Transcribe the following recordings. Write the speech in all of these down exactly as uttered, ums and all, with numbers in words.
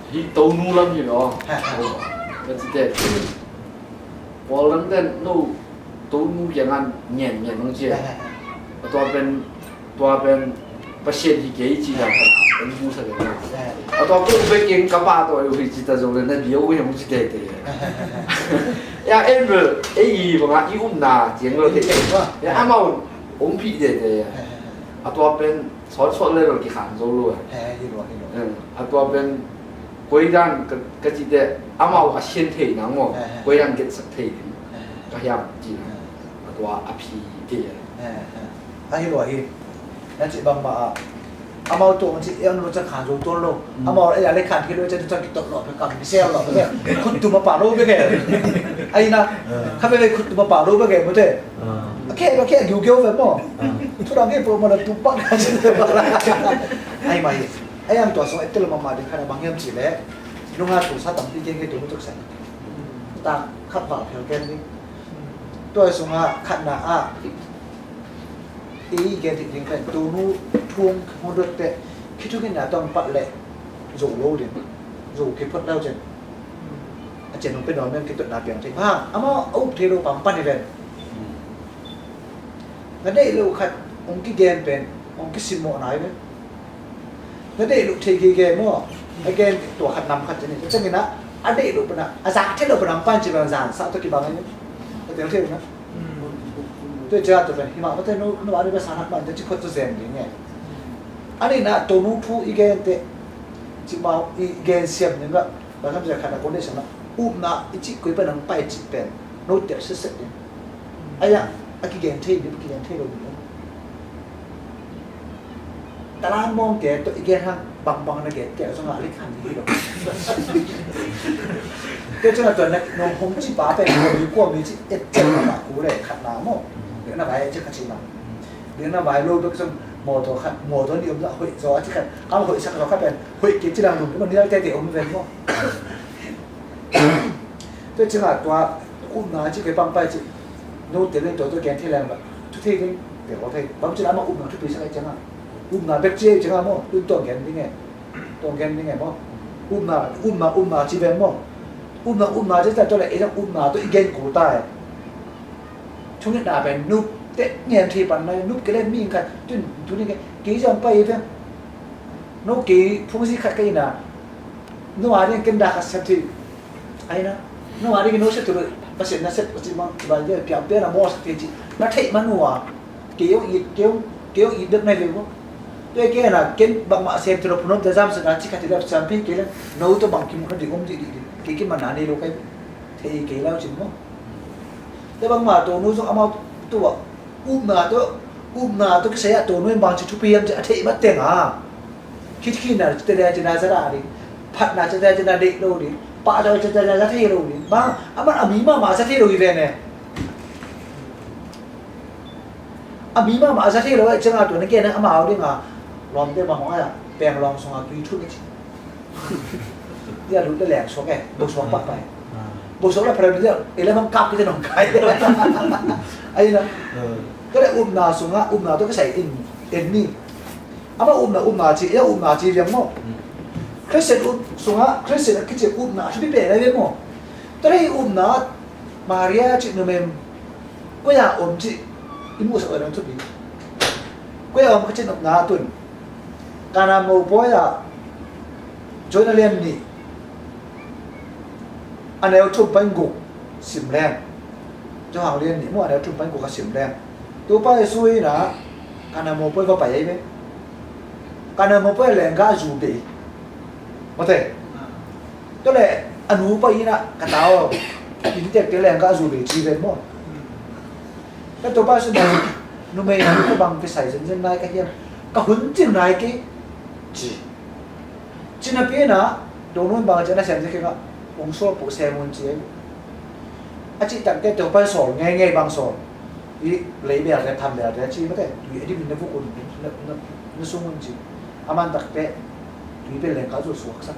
Hih tonu lam hi lo. Ka ci teh, Paul lam ten no tonu kiangah ngen ngen hong ci. A tua pen, tua pen Pasian hi kei ci dan ka na hong musak kei. A tua ko bek keng ka pa tawh hi ci ta zong le na bia uh hi hong ci teh teh. Ya, en bel ei i bangah i upna ciang lo teh. Ya, amau hong phih teh teh. A tua pen sawt sawt le lo kikhan zo lo. He, hi lo, hi lo. A tua pen koi dan ka, ka ci teh amau a sian thei nang maw. He, he. Koi dan gensak thei ding. He, he. Ka hiam ci nang. He. A tua a phi thei. He, he. A hi lo hi. Na ci bang ma a. Amau tuang ci iang lo ca khan zo tuan lo. Mm. Amau a le khan thei lo ca tu ca kitok lo pe kam mi sel lo pe. Khut tu ma pa lo pe ke. Ai na. He. Kha pe khut tu ma pa lo pe ke mo te. A khe, a khe giu giu ve maw. Thu dang khe po maw la tu pak na ci te ba la. Ai mai. Ai ang tua song ai tel mama ding kha na bang hiam ci le. Nunga tu sa tampi gen khe tu mu tuk sa. Ta khat ba phel gen ding. Tua song a khat na a. I gen ding kha tu nu thung hong dot te. Khi thu khin na tong pat le. Zo lo ding. Zo khe phot lau chen. A chen hong pe nawn men kituatna piang thei. Bang, amau a up thei lo pampan hi ven. Na deih lo khat hong kigen pen, hong kisim mawh nai ven. Na deih lo thei gige maw. A gen tua khat nam khat chen hi. Tua chen hi na, a deih lo pen a, a zak thei lo pen a pan ci bang zan sa tua kibang hi. A tel thei lo na. Tua cia tua pen, hi mah mate no, no a deih pen sa nak man, tua ci khot tua zen ding nge. A ni na, tua nu thu i gen te, ci mau i gen siam ding ga, Bang hang hiam cih leh khat a kong deihsak na, upna i cih koi pen hong pai cih pen note sitset ding. Ai a, a kigen thei ding, a kigen thei lo ding. Talan mawngte tawh i gen hang bangbang na gen kei zong a lik han ding hi lo. Kei cih na tua na nong hong ci pa pen kua mi, kua mi cih et cih na ma ku le khat na maw. Ding na vai et cih khat cih na. Ding na vai lo bek zong mawtaw khat, mawtaw ni om na hoih zaw a cih khat. Kam hoih sak zaw khat pen hoih kei cih lang dum, man ni lang tete om ven maw. Tua ciangah tua upna cih kei pangpai cih note le tua tua gen thei leng ba thu thei ding, tua thei. Bang cih amah upna thupi sak ciangah, upna bek ci ciangah maw, tun tua gen ding e, tua gen ding e maw. Upna, upna, upna ci ven maw. Upna, upna ci ta tua le ei upna tua i gen ko ta e. Thungetna pen nup te ngen thei pan nai, nup kei le mi khat tun tuni kei kei zong pai ven. No kei phungzi khat kei na. No a ding ken da khat sem thei. Ai na. No a ding no se tu Pasian na se Pasian mang ba de piang piang na mo sa thei ci. Na thei man ua. Kei ong it, kei ong, kei ong it dek nai ve ua. Tua kei na ken bangmah sem thei lo, phunom te zam sa na ci khat thei le sam pi kei le. No to bang kim khat di om di di di. Kei kim man na nei lo kai. Thei kei lau cin mo. Te bangmah to no zong amau tua. Upna tawh, upna tawh kisai ah tawh nuam bang ci thupi hiam ci a theih mat teng a. Khitkhinna ci tele cina za rah ding, phatna ci tele cina deih lo ding, pahtawi ci tele za thei lo ding. Bang, a man a mi mahmah za thei lo hi ve ne. A mi mahmah za thei lo a ciang a tua na gen a amau ding a. Lawmte bang hong ai a, peng lawng sung a tui thun a ci. Dia lut le leng suak e, bo suak pah pai. Bo suak le pharel dia, ele bang kap kita nong kai. Ai na. Ka le upna sunga, upna to ka sai in, en mi. Ama upna, upna ci, ya upna ci liang mo. Christian up sunga, Christian kici upna, a thupi pe lai mo. Ka le upna, Maria ci numem, ko ya om ci, imu sa orang thupi. Ko ya om ka ci nopna tun. Kana mopawi ah Johan a lian nih a neu thum pan guk sim leng. Johan a lian nih mu a neu thum pan guk a sim leng. Topa Jesu in a kana mopawi va pai ei ve. Kana mopawi a lenggah zu bei. Mate. Tua le a nupa in a ka tau in tek te lenggah zu bei ci ve maw. Ka Topa Jesu in a numei na ka bang kisai zenzen nai ka hiam. Ka hun cing nai kei. Ci. Ci napi in a, dong nun bang a ci a na sem ci kei ngah, ong sawl puh sem un ci ei. A cih tak te teu pan sawl, ngei ngei bang sawl. I lei bel te, tham bel te, ci mate, tui a dim in na vuk un, na, na, na sung un ci. A man tak te, tui bel leng ka zu suak sak.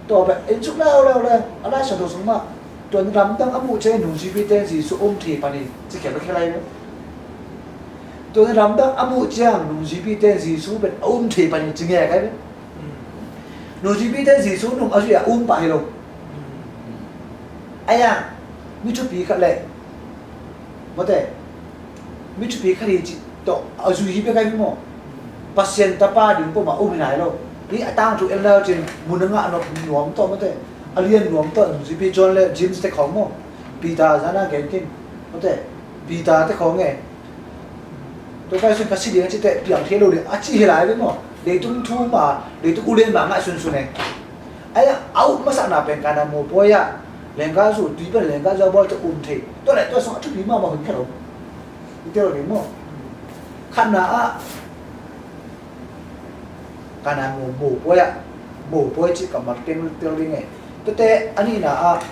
Tua bel, en suk lau lau lau, a lai sa do sung mah. Tuan ramdang a muh ciang nungzuipi ten Jesu um thei pan hi, ci khel khel lai ve. Tuan ramdang a muh ciang nungzuipi ten Jesu pen a um thei pan hi, ci nge kai ve. Nungzuipite Jesu nung a zui a um pah hi lo. Ahi a, mi thupi khat le, mawte, mi thupi khat hi cih tawh a zui hi bek ahi maw? Pasian Tapa ding pawh mah um hi nai lo. Hih a tangthu en lai cin mun a ngah nuam tawh, mawte, a lian nuam tawh nungzuipi John le James te khawng maw, Peter zan a gen kin, mawte, Peter te khawng e. Topa Jesu in ka si ding a cih teh piang thei lo ding a ci hi lai ve maw? Leitung thu ma, leitung ulian ma ngah sunsun e. Ahi a, a up masakna pen Kana mawpawi ah lenggahzu, tui pan lenggahzu a bawl teh um thei. Tua leh tua sung a thupi mahmah hun khat om. I tel ding maw? Khatna ah Kana maw, mawpawi ah, mawpawi cih kammal teng tel ding e. Tuate a nihna ah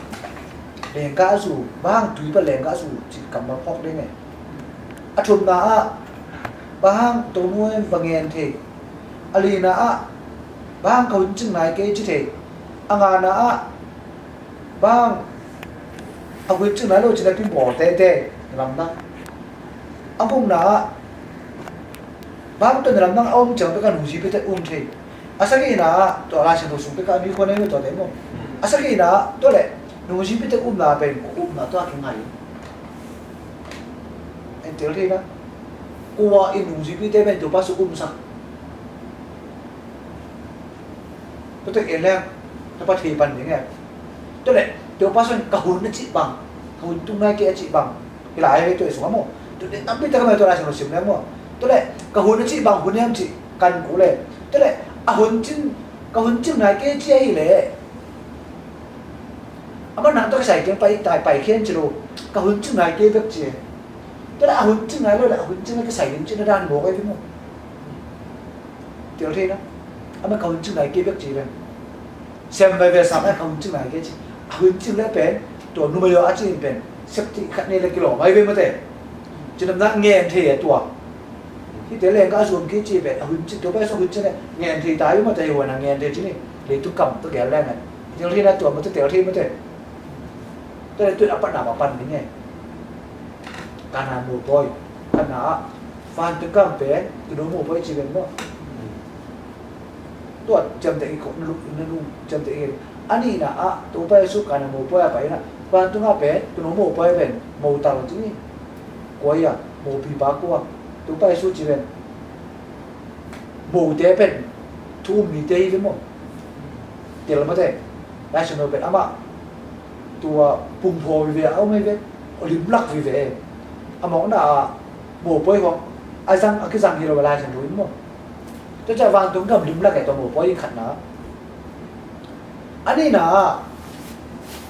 lenggahzu, bang hang tui pan lenggahzu cih kammal phawk ding e. A thumna ah bang hang Tonu in va ngen thei. A lina ah bang hang ka hun cing nai kei ci thei. A ngana ah bang hang a hun cing nai lo cih na pi bawl teitei, na lamdang. A gukna ah bang hang tua na lamdang a om ciang pek a nungzuipite um thei. A sagihna ah tua Lai Siangtho sung pek a mi khua nei lo tua te maw? A sagihna ah tua leh nungzuipite umna pen kua umna tua kingai. En tel thei na. Kua in nungzuipite pen Topa Jesu umsak? Tua tek en leng, Topa thei pan ding e. Tua leh Topa Jesu in ka hun a cih bang, ka hun tung nai kei a cih bang. Hi lai ve tua i sung a maw? Tua leh tampi tak a maw tua Lai Siangtho sim leng maw? Tua leh ka hun a cih bang hun hiam cih kan kul e. Tua leh a hun cing, ka hun cing nai kei ci ahi leh, a man nang tawh kisai keng pai tai pai khen ci lo. Ka hun cing nai kei bek ci e. Tua leh a hun cing nai lo leh a hun cing nai kisai ding ci na dan mawk ahi ve maw? Tel thei na. A man ka hun cing nai kei bek ci pen sem vai ve sam a ka hun cing nai kei ci. A hun cing leh pen tua numei aw a ci in pen septic khat nei leh kilawm ahi ve mawte. Cinamna ngen thei a tua. Hihte lenggah zuam kei ci pen a hun cing, Topa Jesu hun cing leh ngen thei ta hi mawte, hi huan a ngen thei ci ni. Leitung kam tawh gel leng a. Tel thei na tua mawte, tel thei mawte. Tua leh tua a patna mah pan ding e. Kana mawpawi. Kana ah vantung gam pen Tonu mawpawi ci pen maw? Tua ciamteh i khawh na lung, na lung ciamteh i. A nihna ah Topa Jesu Kana mawpawi a pai na. Vantung ah pen Tonu mawpawi pen motal ci ni. Kua hi a, mawpipa kua? Topa Jesu ci pen mote pen thu um mite hi ve maw? Tel mawte. Lai Siangtho pen amah tua pumphaw vive a om hi ve. A limlak vive. A mawkna ah mawpawi huang a zang, a kizang hi lo Lai Siangtho in maw? Tua ciah vantung gam limlak e tua mawpawi in khatna. A nihna ah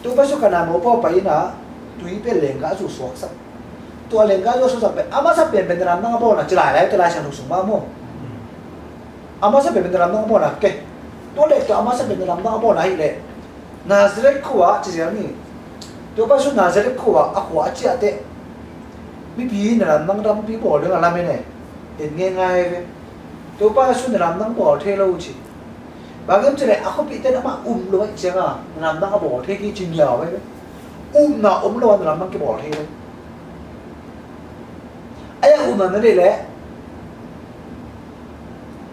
Topa Jesu Kana mawpawi pai in a tui pen lenggahzu suaksak. Tua lenggahzu a suaksak pen a masa pen pen na lamdang a bawlna ci lailai tua Lai Siangtho sung mah maw? A masa pen pen na lamdang a bawlna ke. Tua leh tua a masa pen na lamdang a bawlna hi leh Nazareth khua ci ziau ni. Topa Jesu Nazareth khua a khua a ciah teh mipi na lamdang tampi bawl ding a lamen e. En ngeingai ve. Topa Jesu na lamdang bawl thei lo ci. Bang hiam cih leh a khuapihte in amah um lo ahih ciangin na lamdang a bawl thei kei ci ngiau ahi ve. Upna om lo a na lamdang kibawl thei lo. Ahi a upna na deih leh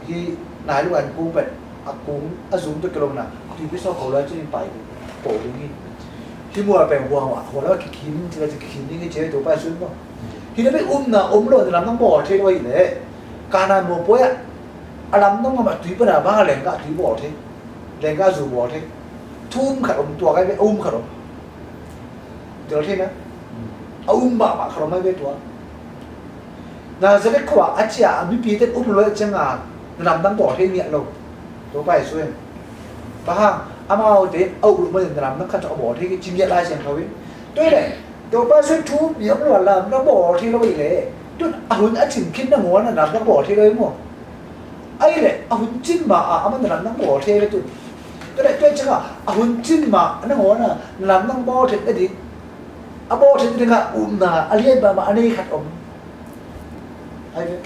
hih nai luk an kung pen a kung a zum tawh kilomna tuipi sawk ko lai cin pai ko ding hi. Hih mual pen huang ah huang lai kikhin ding ci lai kikhin ding hi ci Topa Jesu in maw? Hih na pen upna om lo a na lamdang bawl thei lo ahih leh Kana mawpawi ah a lamdang mahmah tui pan a bang a lenggah tui bawl thei, lenggah zu bawl thei. Thu um khat om tua kai ve, a um khat om. Tel thei na. A um mahmah khat om ahi ve tua. Nazareth khua a ciah a mipite um lo ahih ciangin na lamdang bawl thei ngiat lo. Topa Jesu in bang hang amaute in a up lo manin na lamdang khat zong a bawl thei ci ngiat Lai Siangtho in. Tua hi leh Topa Jesu in thu um mi om lo a lamdang bawl thei lo ahih leh tun a hun a cin khin nangawn a na lamdang bawl thei lo hi maw? Ahih leh a hun cin ma a amah na lamdang bawl thei ve tun. Tua leh tua ciangin a hun cin ma a nangawn a na lamdang bawl thei nading, a bawl thei nading a upna a lian mahmah a nei khat om. Ahi ve.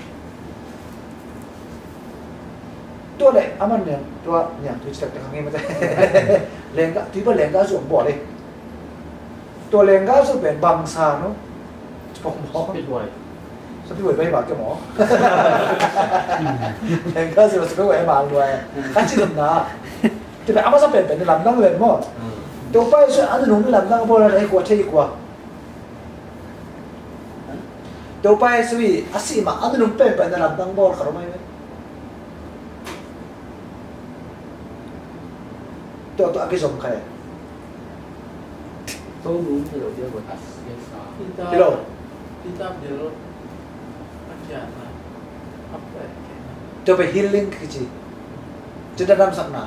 Tua leh a man niang tua niang tui citak te khang hi mate. Lenggah, tui pan lenggah zu om bawl hi. Tua lenggah zu pen bangsa no. Spokmawh. Speedway. Speedway bai ba ke maw. Lenggah zu speedway ma luai. Ka ci lam na. A masa penpen na lamdang ven maw? Topa Jesu a nunung na lamdang a bawl na hi kua thei kua? Topa Jesu i a sih mah a nunung penpen na lamdang bawl kha lo mai ve. Tua tua a kizom kha e. Hi lo. Tua pen healing kici. Cina damsakna.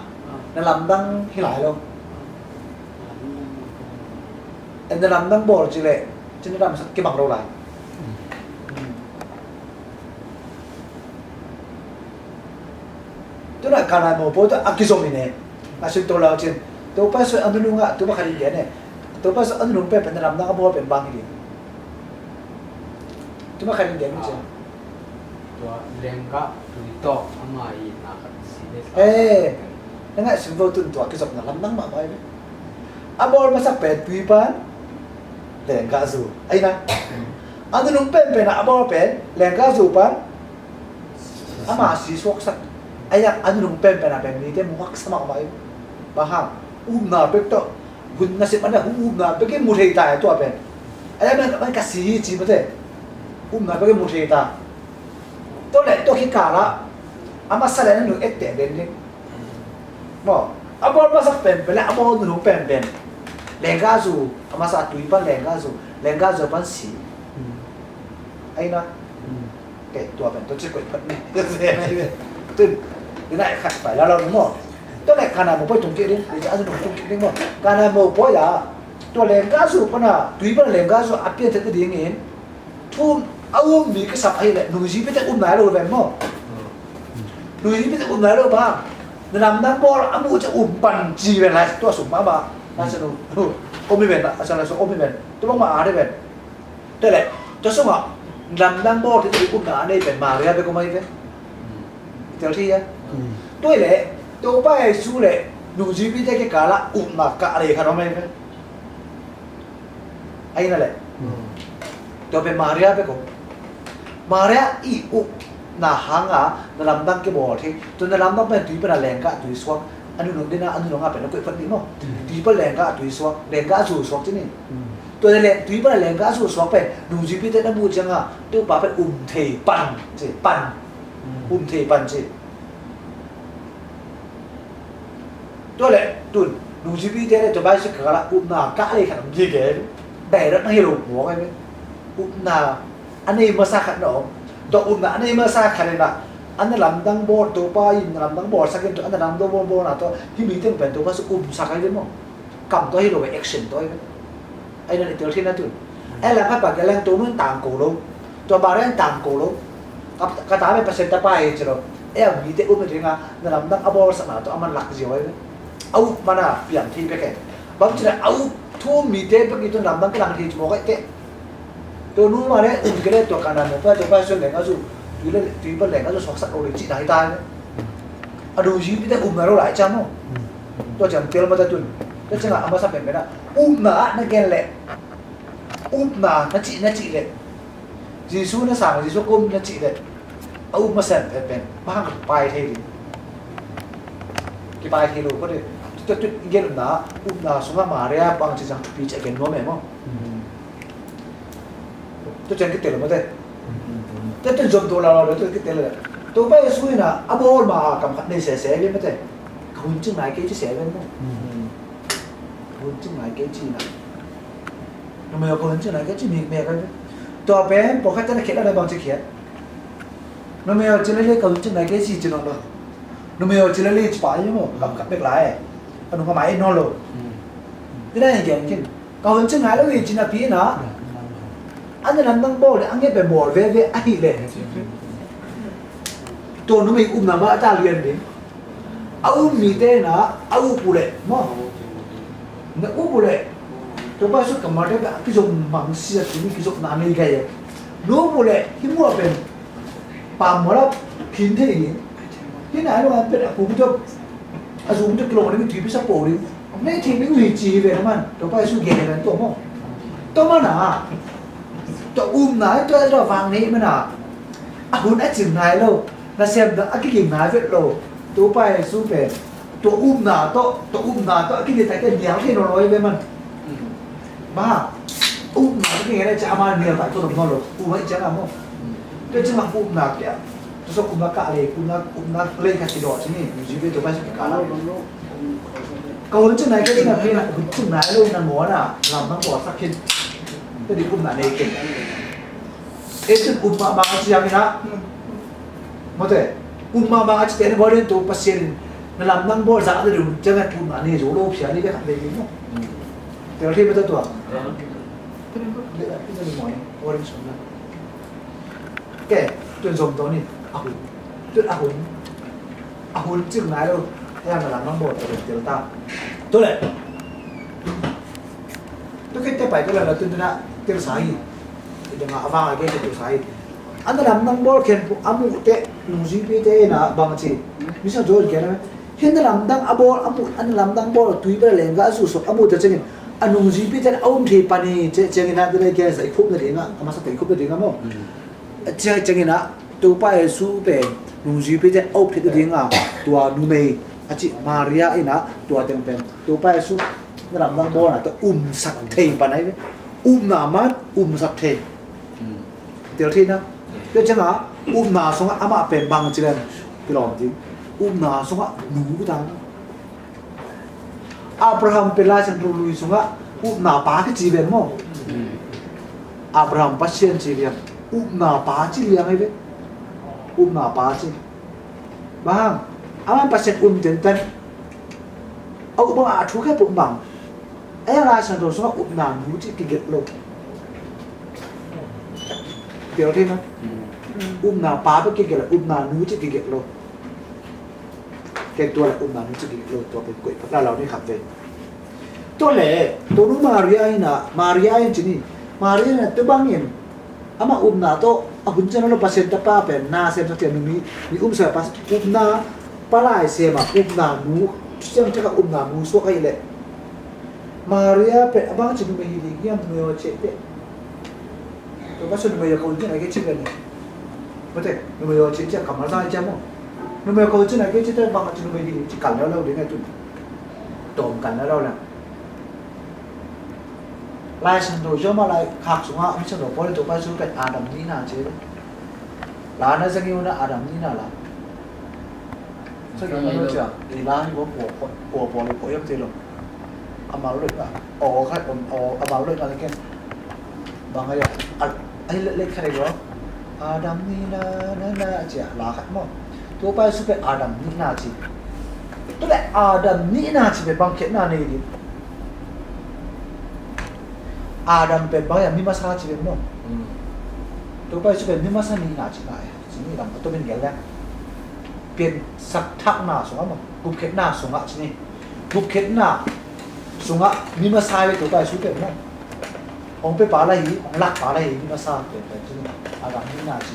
Na lamdang hi lai lo. Na lamdang bawl ci leh cina damsak kibang lo lai. Tuna Kana mopawi tawh a kizom hi ne. A sui to lau cin. Topa Jesu a nunung ah, Topa khat in gen e. Topa Jesu a nunung penpen na lamdang a bawl pen bang hi ding. Topa khat in gen cin. Tua lenggah tui tawh ama i na khat si de sa. Eh, na ngaihsun vo tun tua kizopna lamdang mahmah hi. A bawl masak pen tui pan lenggah zu. Ai na. A nunung penpen a bawl pen lenggah zu pan ama si suaksak. Ai a, a nunung penpen a pen mite mu haksa mahmah hi. Bang hang, upna bek tawh hun nasep a na hun upna bek in mu thei ta tua pen. Ai a, man ka si hi ci mate. Upna bek in mu thei ta. Tua leh tua khit kal ah a masa leh a nunung etteh den ding. Maw, a bawl masak penpen leh a bawl nunung penpen. Lenggah zu, a masa tui pan lenggah zu, lenggah zu pan si. Ai na. Kei tua pen tua ci koih phat ni. Tun, ina khat pai la lo ni maw. Tua leh Kana mopawi tung kik ding, ina a nunung tung kik ding maw. Kana mopawi ah tua lenggah zu pan a, tui pan lenggah zu a pian theih nadingin thu um a um mi kisam ahih leh nungzuipite um nai lo ven maw. Nungzuipite um nai lo bang, na lamdang bawl a muh ciang um pan ci ven lai, tua sung mahmah. Na ciang om hi ven, a ciang lai sung om hi ven. Tua bangmah a dei ven. Tua leh tua sungah lamdang bawl theih umna a nei pen Maria bek om ahi ven. I tel thei hia? Tua hi leh Topa Jesu leh nungzuipite kikal ah upna kah lei khat om ahi ven. Ahi na leh. Tua pen Maria bek om. Maria i upna hanga na lamdang kibawl thei. Tua na lamdang pen tui pan a lenggah tui suak. A nunung dena a nunung a pen na koih phat ni maw. Tui pan lenggah tui suak, lenggah zu suak ci ni. Tua leh tui pan a lenggah zu suak pen nungzuipite na muh cianga Topa pen um thei pan ci, pan. Um thei pan ci. Tua leh tun nungzuipite leh Topa Jesu kikal ah upna kah lei khat om ding e. Direct na hi lo mawk e. Upna a nei masa khat na om. Tua upna a nei masa khat in ah a na lamdang bawl, Topa in na lamdang bawlsak in tua a na lamdang bawl bawlna tua hih mi teng pen Topa Jesu umsak ahi ve maw. Kam tua hi lo ve, action tua hi ve. Ai na i tel thei na tun. Ai lam khat pa kia leng to nun tang ko lo. Tua ba reng tang ko lo. Ka, ka ta pen Pasian tapa hi ci lo. Ai a mite um na dinga na lamdang a bawlsakna tua a man lak zia hi ve. A up man a piang thei bek e. Bang ci na a up thu mite bek i tun lamdang kilang thei ci mawk ai teh. Tua nu mah leh um kei leh tua Kana mopawi, Topa Jesu lenggah zu, tui leh tui pan lenggah zu suaksak lo ding cihna hi ta hi. A nungzuipite um nai lo lai ciang maw. Tua ciang tel mah ta tun. Tua ciangah a masa penpen ah upna ah na gen leh, upna na cih, na cih leh, Jesu na sang, Jesu ka um na cih leh, a upna sem penpen bang hang kipai thei ding. Kipai thei lo kha ding. Tua tun i gen upna, upna sungah Maria bang ci ciang thupi ci a gen nuam e maw. Tua ciang kitel mate. Tua tun zom to la la tua kitel le. Topa Jesu in a bawl ma a kam khat nei sese ve mate. Ka hun cing nai kei ci se ve maw. Ka hun cing nai kei ci na. Numei aw ka hun cing nai kei ci mi me ka. Tua pen pawlkhat tena khiat la na bang ci khiat. Numei aw ci le le ka hun cing nai kei ci ci nawn lo. Numei aw ci le le ci pa i maw kam khat bek lai. Ka nung ka mai nawn lo. Ti na i gen kin. Ka hun cing nai lo hi ci napi in a, a na lamdang bawl leh a ngiat pen bawl veve ahih leh, tua numei upna mah a ta lian ding. A um mite in a, a up uh leh maw, na up uh leh Topa Jesu kammalte pen a kizom mangsia tuni kizopna nei gai e. Na up uh leh hih muah pen pammual ah phin thei ding. Hih nai lo a pen a pu pu tawh, a zu pu tawh kilawh ding, tui pisa po ding. Nei thei ding uh hi ci hi ve na man. Topa Jesu gen hi ven tua maw. Tua man a, tua upna hi tua, tua vang nei man a, a hun a cing nai lo, nasem dang a kiging nai vet lo. Topa Jesu pen Tua upna tawh, tua upna tawh a kinial tak ciang nial thei nawn lo hi ve man. Bang hang, upna tawh kinial tak ciang amah nial tak tawh om nawn lo. Upna i ciang a maw. Tua ciang a upna kia, tua sawk upna kah lei, upna, upna lei khat kidawh ci ni. Nungzuipite Topa Jesu kikal a. Ka hun cing nai, ka cing nai, ka hun cing nai lo na maw na, lamdang bawlsak khin. Tua ding upna nei khin. Ei cun um mahmah a ci hang in ah. Mawte, um mahmah a cite na bawl in tu Pasian in na lamdang bawl zah a ding ciang a tu mah nei zo lo phial ni bek khat vei ding maw. Tel thei mah tua. Ke, tun zom tawh ni, a hun. Tun a hun. A hun cing nai lo. Hei hang na lamdang bawl tel ta. Tua leh. Tua khit teh pai ka la la tun tun ah tel sa hi. Tua dang a vang a gen tel sa hi. An na lamdang bawl khempeuh a muh teh nungzuipite in ah bang ci. Misa John gen a. Hih na lamdang a bawl a muh, an na lamdang bawl tui bel lengga a zuh suak a muh teh ciangin a nungzuipite in a um thei pan hi ci ciangin ah tua leh gen sa i khup na ding ah, a masa teh i khup na ding ah maw. Ciang ciangin ah Topa Jesu pen nungzuipite a up theih ding a tua numei a cih Maria in ah tua teng pen Topa Jesu na lamdang bawlna tawh umsak thei pan ahi ve. Upna man umsak thei. Tel thei na. Tua ciangah upna sungah amah pen bang ci leng kilawm ding. Upna sungah nu ta. Abraham pen Lai Siangtho lui sungah upna pa kici ven maw? Abraham Pasian ci liang, upna pa ci liang hi ve. Upna pa ci. Bang, amah Pasian um tenten. A up bang a thu khempeuh bang. A Lai Siangtho sungah upna nu ci kigelh lo. Tel thei na. Upna pa bek kigelh, upna nu ci kigelh lo. Ken tua le upna nu ci ding lo, tua pen koih phat la lo ni khat ve. Tua le, tua nu Maria in ah, Maria in ci ni, Maria in ah tua bangin amah upna tawh a hun ciang lo Pasian tapa pen na sem sak ciang mi, mi um sa pa upna palai sem a upna nu, ciang ciang a upna nu suak ahih leh Maria pen a bang ci numei hi ding hiam, numei aw ciah teh. Tua ka sua numei a ko cin a kei cin ka ni. Mate, numei a ko cin cia kammal zang cia maw. Numei a ko cin a kei cin te bang a ci numei hi ci kal leu leu ding a tun. Tawm kal leu leu leu. Lai Siangtho John mah lai khak sungah mi Siangtho Paul in Topa Jesu pen Adam nihna ci. La na zang i uh na Adam nihna la. Sa ki ma lo cia. I la hi bo po po po po lo po yam te lo. A mal lo ka. Aw khat om aw a mal lo ka le ken. Bang a ya a a hi le le khat lo. Adam nihna na na cia la khat maw. Topa Jesu pen Adam nihna ci. Tua le Adam nihna ci pen bang khetna nei ding. Adam pen bang ya mi masa ci pen maw. Topa Jesu pen mi masa nihna ci ngai. Ci ni lam a tomin gel le. Piansak thakna sungah maw. Gupkhiatna sungah ci ni. Gupkhiatna sungah mi masa hi ve Topa Jesu pen maw. Hong pe pa la hi, hong lak pa la hi, mi masa pen pen ci ni. Adam nihna ci.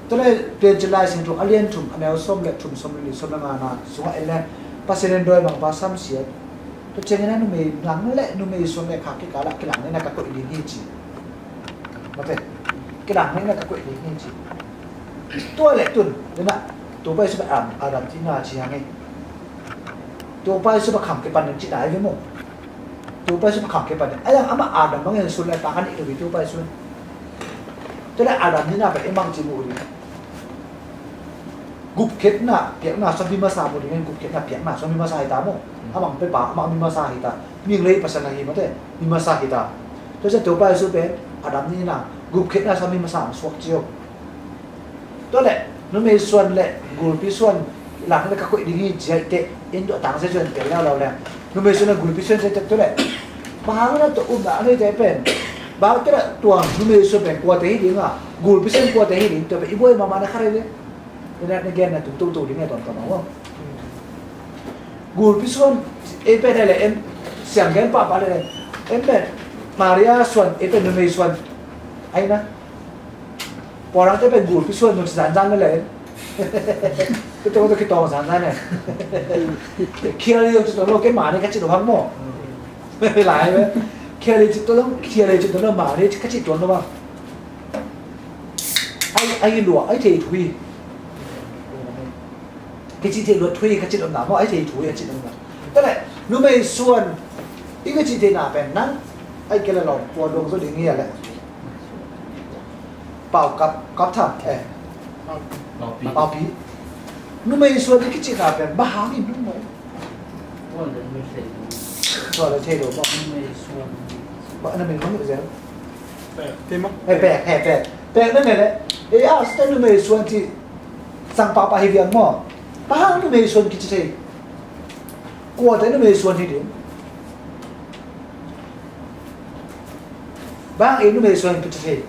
Tua le Piancil Lai Siangtho a lian thum, a neu sawm le thum, sawm le li, sawm le ngana sungah en le Pasian in dawimangpa samsiat. Tua ciangin a numei lang le numei suan le khak kikal ah kilang nena ka koih ding hi ci. Mate, kilang nena ka koih ding hi ci. Tua le tun, nena, Topa Jesu pen Adam, Adam nihna ci hang hi. Topa Jesu pen kham kipan ding ci nai ve maw. Topa Jesu pen kham kipan ding. A yang amah Adam bangin suan le pa kan i lo hi Topa Jesu. Tua le Adam nihna pen i mang ci mu ding. Gupkhiatna piakna sung mi masa mu ding in gupkhiatna piakna sung mi masa hi ta maw. Amah pe pa, amah mi masa hi ta. Mihing le Pasian ahi mate, mi masa hi ta. Tua ciang Topa Jesu pen Adam nihna gupkhiatna sung mi masa ang suak cio. Tua le numei suan le gulpi suan lang le ka koih ding hi ci a i teh in tua tang se suan tel leu leu le. Numei suan le gulpi suan se tek tua le. Bang hang na tua upna a neite pen. Bang tua le tua numei suan pen kuate hi ding a. Gulpi suan kuate hi ding tua pen i buai mahmah na kha rei le. Ina na gen na tung tung tung ding na tuam tuam a. Gulpi suan ei pen le en siang gen pahpah le en pen Maria suan ei pen numei suan. Ai na. Pawlangte pen gulpi suan nun zanzan le en. Tua tua kitawng zanzan le. Khial yo ci tuan lo kei mah ni ka ci lo hang maw. Lai ve. Khial yo ci tuan lo, khial yo ci tuan lo mah ni ka ci tuan lo bang. Ai, ai lua, ai thei thui. Kici thei luat thu hi ka cih omna maw, ai thei thu hi ka cih omna. Tua leh numei suan i kici theihna pen nang ai kei leh lawm pua dong zo ding hi a leh. Pau kap kap tham eh. Paupi. Numei suan i kicihna pen bang hang in numei. Tua leh thei lo maw. Numei suan. Ba numei mah hi zel. Pek, pek, pek. Pek na ne leh. Ei a sita numei suan ci sang papa hi viang maw. Bang hang numei suan kici thei. Kua te numei suan hi ding. Bang ei numei suan kici thei.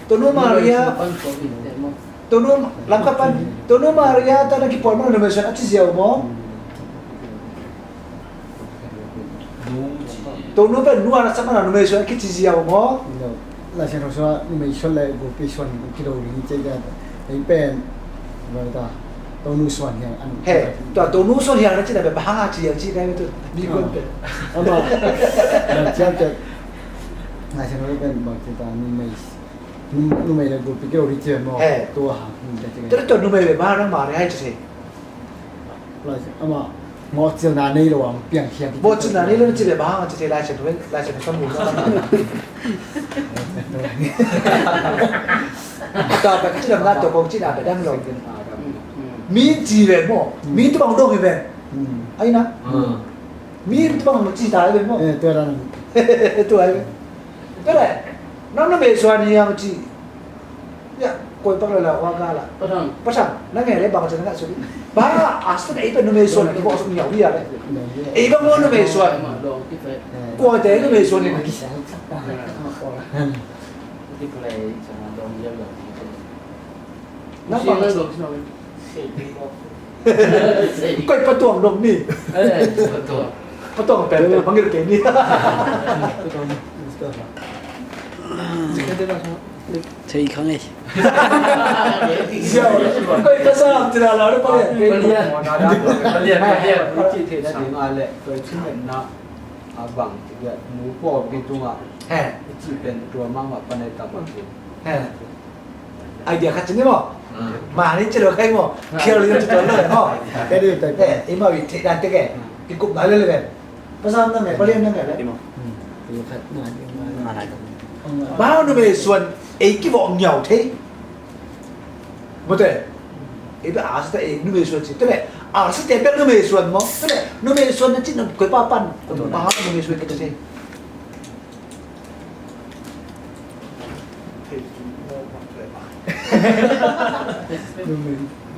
Tonu Maria. Tonu lam ka pan. Tonu Maria ta na kipawl maw numei suan a ci ziau maw. Tonu pen nu a na sak na numei suan a kici ziau maw. Laisiangtho sua numei suan le gulpi suan kilo ring ci ziau. Ei pen Tua tonu suan hiang an. He, tua tonu suan hiang na cina be bahang a ci hiang ci kai tu. Mi kon pe. Ama. Na cian pe. Na cian pe bang ci ta numei. Numei le gulpi kilo ri ci mo. He. Tua ha. Tua tua numei be bahang nang ma ri hai ci. Ama. Mawhcilna nei lo a hong piang khiat. Mawhcilna nei lo na cih leh bang hang a ci thei Lai Siangtho, Lai Siangtho sawm lo. Ta ka cih lam na tawh kong cih na ka dang lo. Mi ci ve maw? Mi tu bang dong hi ve. Ai na. Mi tu bang ci ta ve maw? Eh, tu dan. Tu ai ve. Tua leh nang numei suan hiang ci. Ya, koi pak lala wa gala. Patang. Patang. Nang ngai le bang chan ngai suli. Ba, asun ei pe numei suan ki bawh suk ngiau hi ya le. Ei bang mo numei suan. Koi te numei suan ni. Nang bang. Koi patuang dong ni. Patuang. Patuang pen pen manggil kei ni. Thei khang ei. Koi ka sa ti la la pa le. Palian, palian. Koi ci na a bang ti dia mu po pi tunga. He. Ci pen tua mama panai ta ma ci. He. Idea khat ci ni maw. Mah ni ci lo khai maw. Khial lo ci tuan lo maw. Ka di tai. Eh, i ma wi thei dan te ke. Kikup na le le. Pasal na ngai, palian na ngai le. Bang numei suan ei kivawh ngiau thei. Mawte. Ei bek a sita ei numei suan ci. Tule a sita bek numei suan maw. Tule numei suan na ci na koi pa pan. Bang numei suan ka ci thei.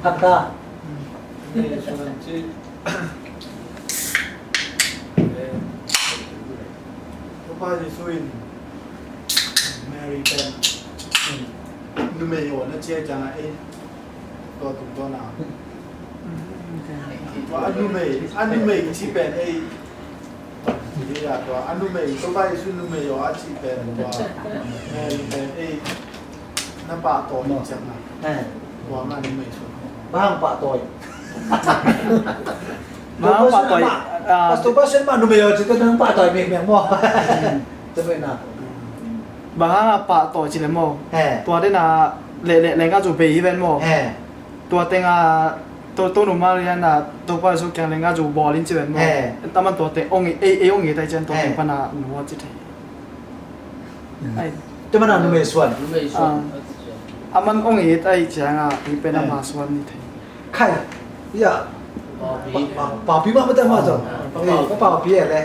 Hakka. Topa Jesu in Mary pen numei aw na cia ciangin ei tua tung tua na. Tua a numei, a numei ci pen ei Tua a numei, Topa Jesu numei aw a cih pen tua. Eh, pen ei na pahtawi ciang na. Tua nga numei su. Bang pahtawi. Bang pahtawi. Pastor Pastor ma numei aw cih tua nang pahtawi mek mek maw. Tua pen na. Bang hang a pahtawi cih le maw. Tua den a le le le nga zu bei hi ven maw. Tua teng a to to nu Maria na Topa Jesu kiang leng a zu bawl in ci ven maw. Taman tua teng ong ei ei ong ei tai cian tua teng pan a nu a ci thei. Ai. Taman a numei suan. Numei suan. A man ong ei tai ciang a i pen a ma suan ni thei. Khai. Ya. Papi ma ma ta ma zo. Papi e le.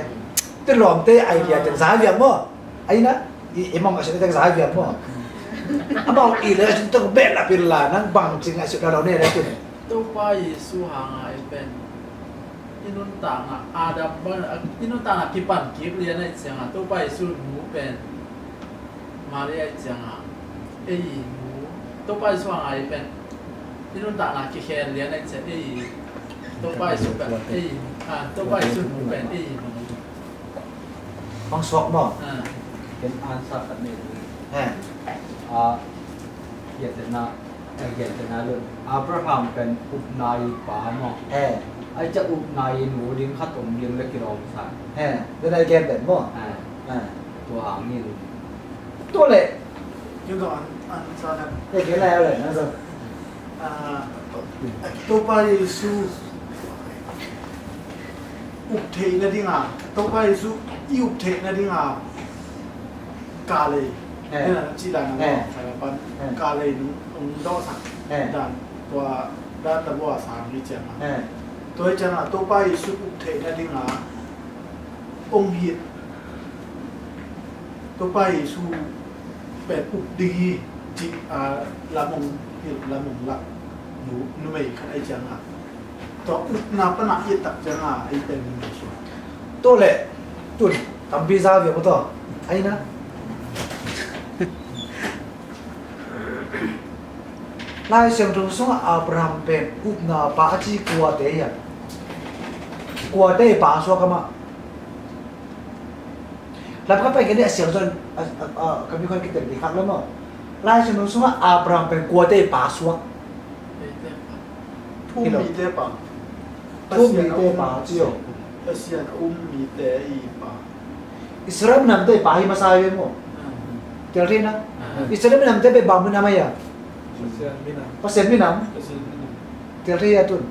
Te lawm te idea te zai viang maw. Ai na. I i mong a sin te zai viang maw. Amau i le a sin te bel a pil la nang bang cing a sin la lo ne le cin. Topa Jesu hanga i pen i nuntakna Adam bang i nuntakna kipan kip lian a i cianga Topa Jesu nu pen Maria i cianga ei i nu Topa Jesu hanga i pen i nuntakna kikhen lian a i cianga ei Topa Jesu pen ei i nu Topa Jesu nu pen ei i nu. Bang suak maw? Ken ansa khat nei. He. A, kiatena, a kiatena lun. Abraham pen upna i pa maw? He. Ai ca upna i nu ding khat om ding le kilawm sa. He. Tua nai ken pen maw? He. He. Tua hangin. Tua le. Ken tua an, ansa na. He, ken lai le, ansa. Ah, Topa Jesu up theih nadinga, Topa Jesu i up theih nadinga kalei, eh, na ci dan a, eh, pan, eh, kalei nung, nung dawhsak, eh, dan, tua dan tabua sang hi cianga, eh, tua hi cianga Topa Jesu up theih nadinga ong hit, Topa Jesu pen up ding hi, ci a, lamong hilh, lamong lak nu, numei khat ahi cianga, tua upna pana i tak cianga ei pen numei suak. Tua le tun tampi za viau tua ahi na. Lai Siangtho sungah Abraham pen upna pa a ci kuate hiam? Kuate pa suak amah? Lam khat pen kei ni a siang zon a, a, a, kami khon kitel di khak le maw. Lai Siangtho sungah Abraham pen kuate pa suak? Thu um mite pa. Thu um mite pa ci o. Pasian a um mite i pa. Israel minamte pa hi masa hi ve maw. Tel thei na. Israel minamte pen bang minam ahi a? Pasian minam. Pasian minam. Tel thei a tun.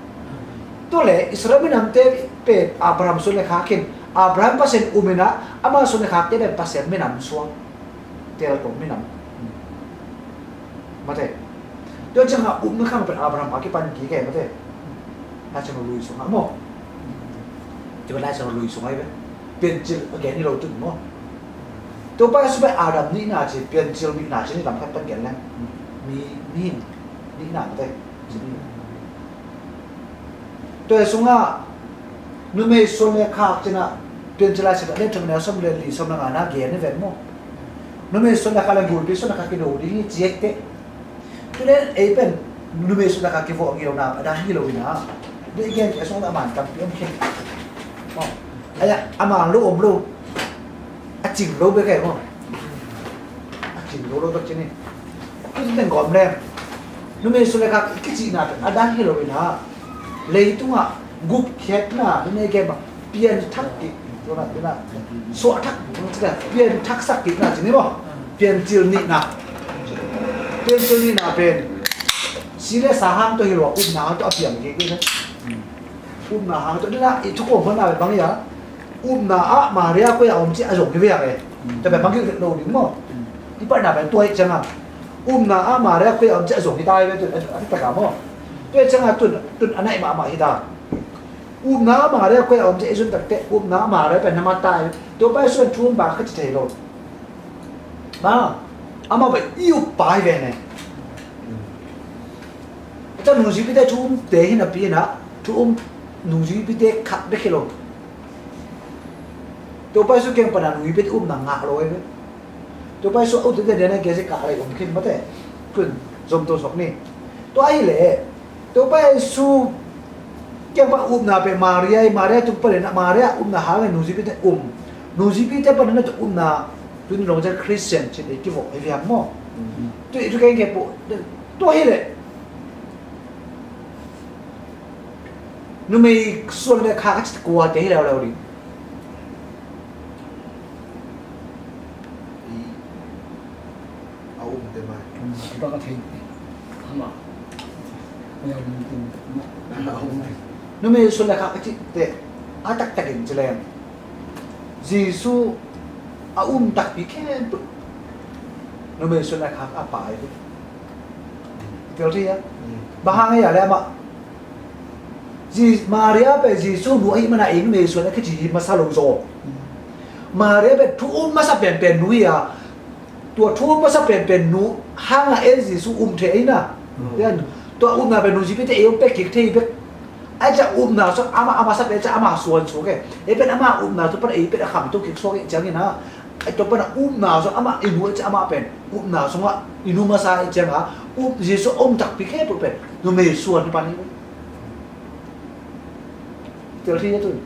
Tua le Israel minamte pen Abraham suan le khak in, Abraham Pasian um in a, ama suan le khakte pen Pasian minam suak. Tel tawh minam. Mate. Tua ciangah upna khang pen Abraham a kipan kik e mate. Lai Siangtho lui sungah maw. Tua Lai Siangtho lui sungah hi ve. Piancil a gen hi lo tun maw. Topa Jesu pen Adam nihna ci, piancil nihna ci, ni lam khat pan gen leng. Mi, mi nihna mate. Tua sungah numei suan le khak cinah Piancil Lai Siangtho a lian thum neu sawm le li, sawm le nga na gen hi ven maw. Numei suan le khak le gulpi suan le khak kido ding hi ci hi teh. Tule ei pen numei suan le khak kivawh ngilona a dang hi lo inah. Dei gen kei a sungah a man tampi om khin. Maw. Aya a man lo om lo. A cing lo bek ahi maw. A cing lo lo bek ci ni. Tuti teng gawm lem. Numei suan le khak i kicihna pen a dang hi lo inah. Leitungah gupkhiatna, numei gen bang pianthak kik, suahthak, pianthaksak kikna ci ni maw. Piancil nihna. Piancil nihna pen si le sa hang tawh hi lo a, upna hang tawh a piang kik ding. Upna hang tawh nina i thukhawm honna bang hi a, upna ah Maria koi a om ci a zong hi ve a ve. Tua pen bang hi lo ding maw. I patna pen tua hi cianga upna ah Maria koi a om ci a zong hi ta hi ve tun a taktak a maw. Tua hi cianga tun, tun a naih mahmah hi ta. Upna ah Maria koi a om ci a i zun takteh upna ah Maria pen na mat ta hi. Topa Jesu pen thu um pa kha ci thei lo. Amah pen i up pa hi ve ne. Tua nungzuipite thu umte hi napi inah thu um nungzuipite khat bek hi lo. Topa Jesu kiang pana nungzuipite upna ngah lo hi ve. Topa Jesu a upte diana kiasi kah lei om khin mate. Tun zom to sok ni. Tua ahileh Topa Jesu kiang pan upna pen Maria hi, Maria tung panin Maria upna hangin nungzuipite um. Nungzuipite panin na tua upna tuni long ciang Christian cin ei kivawh hi viam maw. Tui thu keng kei pu tua hileh numei suan le khak a ci kuate hi leuleu ding. A umte mai. Numei suan le khak a cihte a taktakin ci leng Jesu a um takpi khempeuh numei suan le khak a pai hi. Tel thei a. Bang hang a le amah Maria pen Jesu nu ahih mana ei numei suan a kici hi masa lo zaw. Maria pen thu um masa penpen nu hi a. Tua thu um masa penpen nu hangah ei Jesu um thei ahi na. Tua upna pen nungzuipite ei hong pia kik thei bek. Ahi ciah upna sung amah a masa pen ciah amah suan suak e. Ei pen amah upna sung pan ei pen a khangto kik suak e ciangin a. Ahi tua pan a upna sung amah i nu ahi ciah amah pen upna sungah i nu masa ahi ciangah Jesu a um takpi khempeuh pen numei suan pan hi. Tel thei a tun.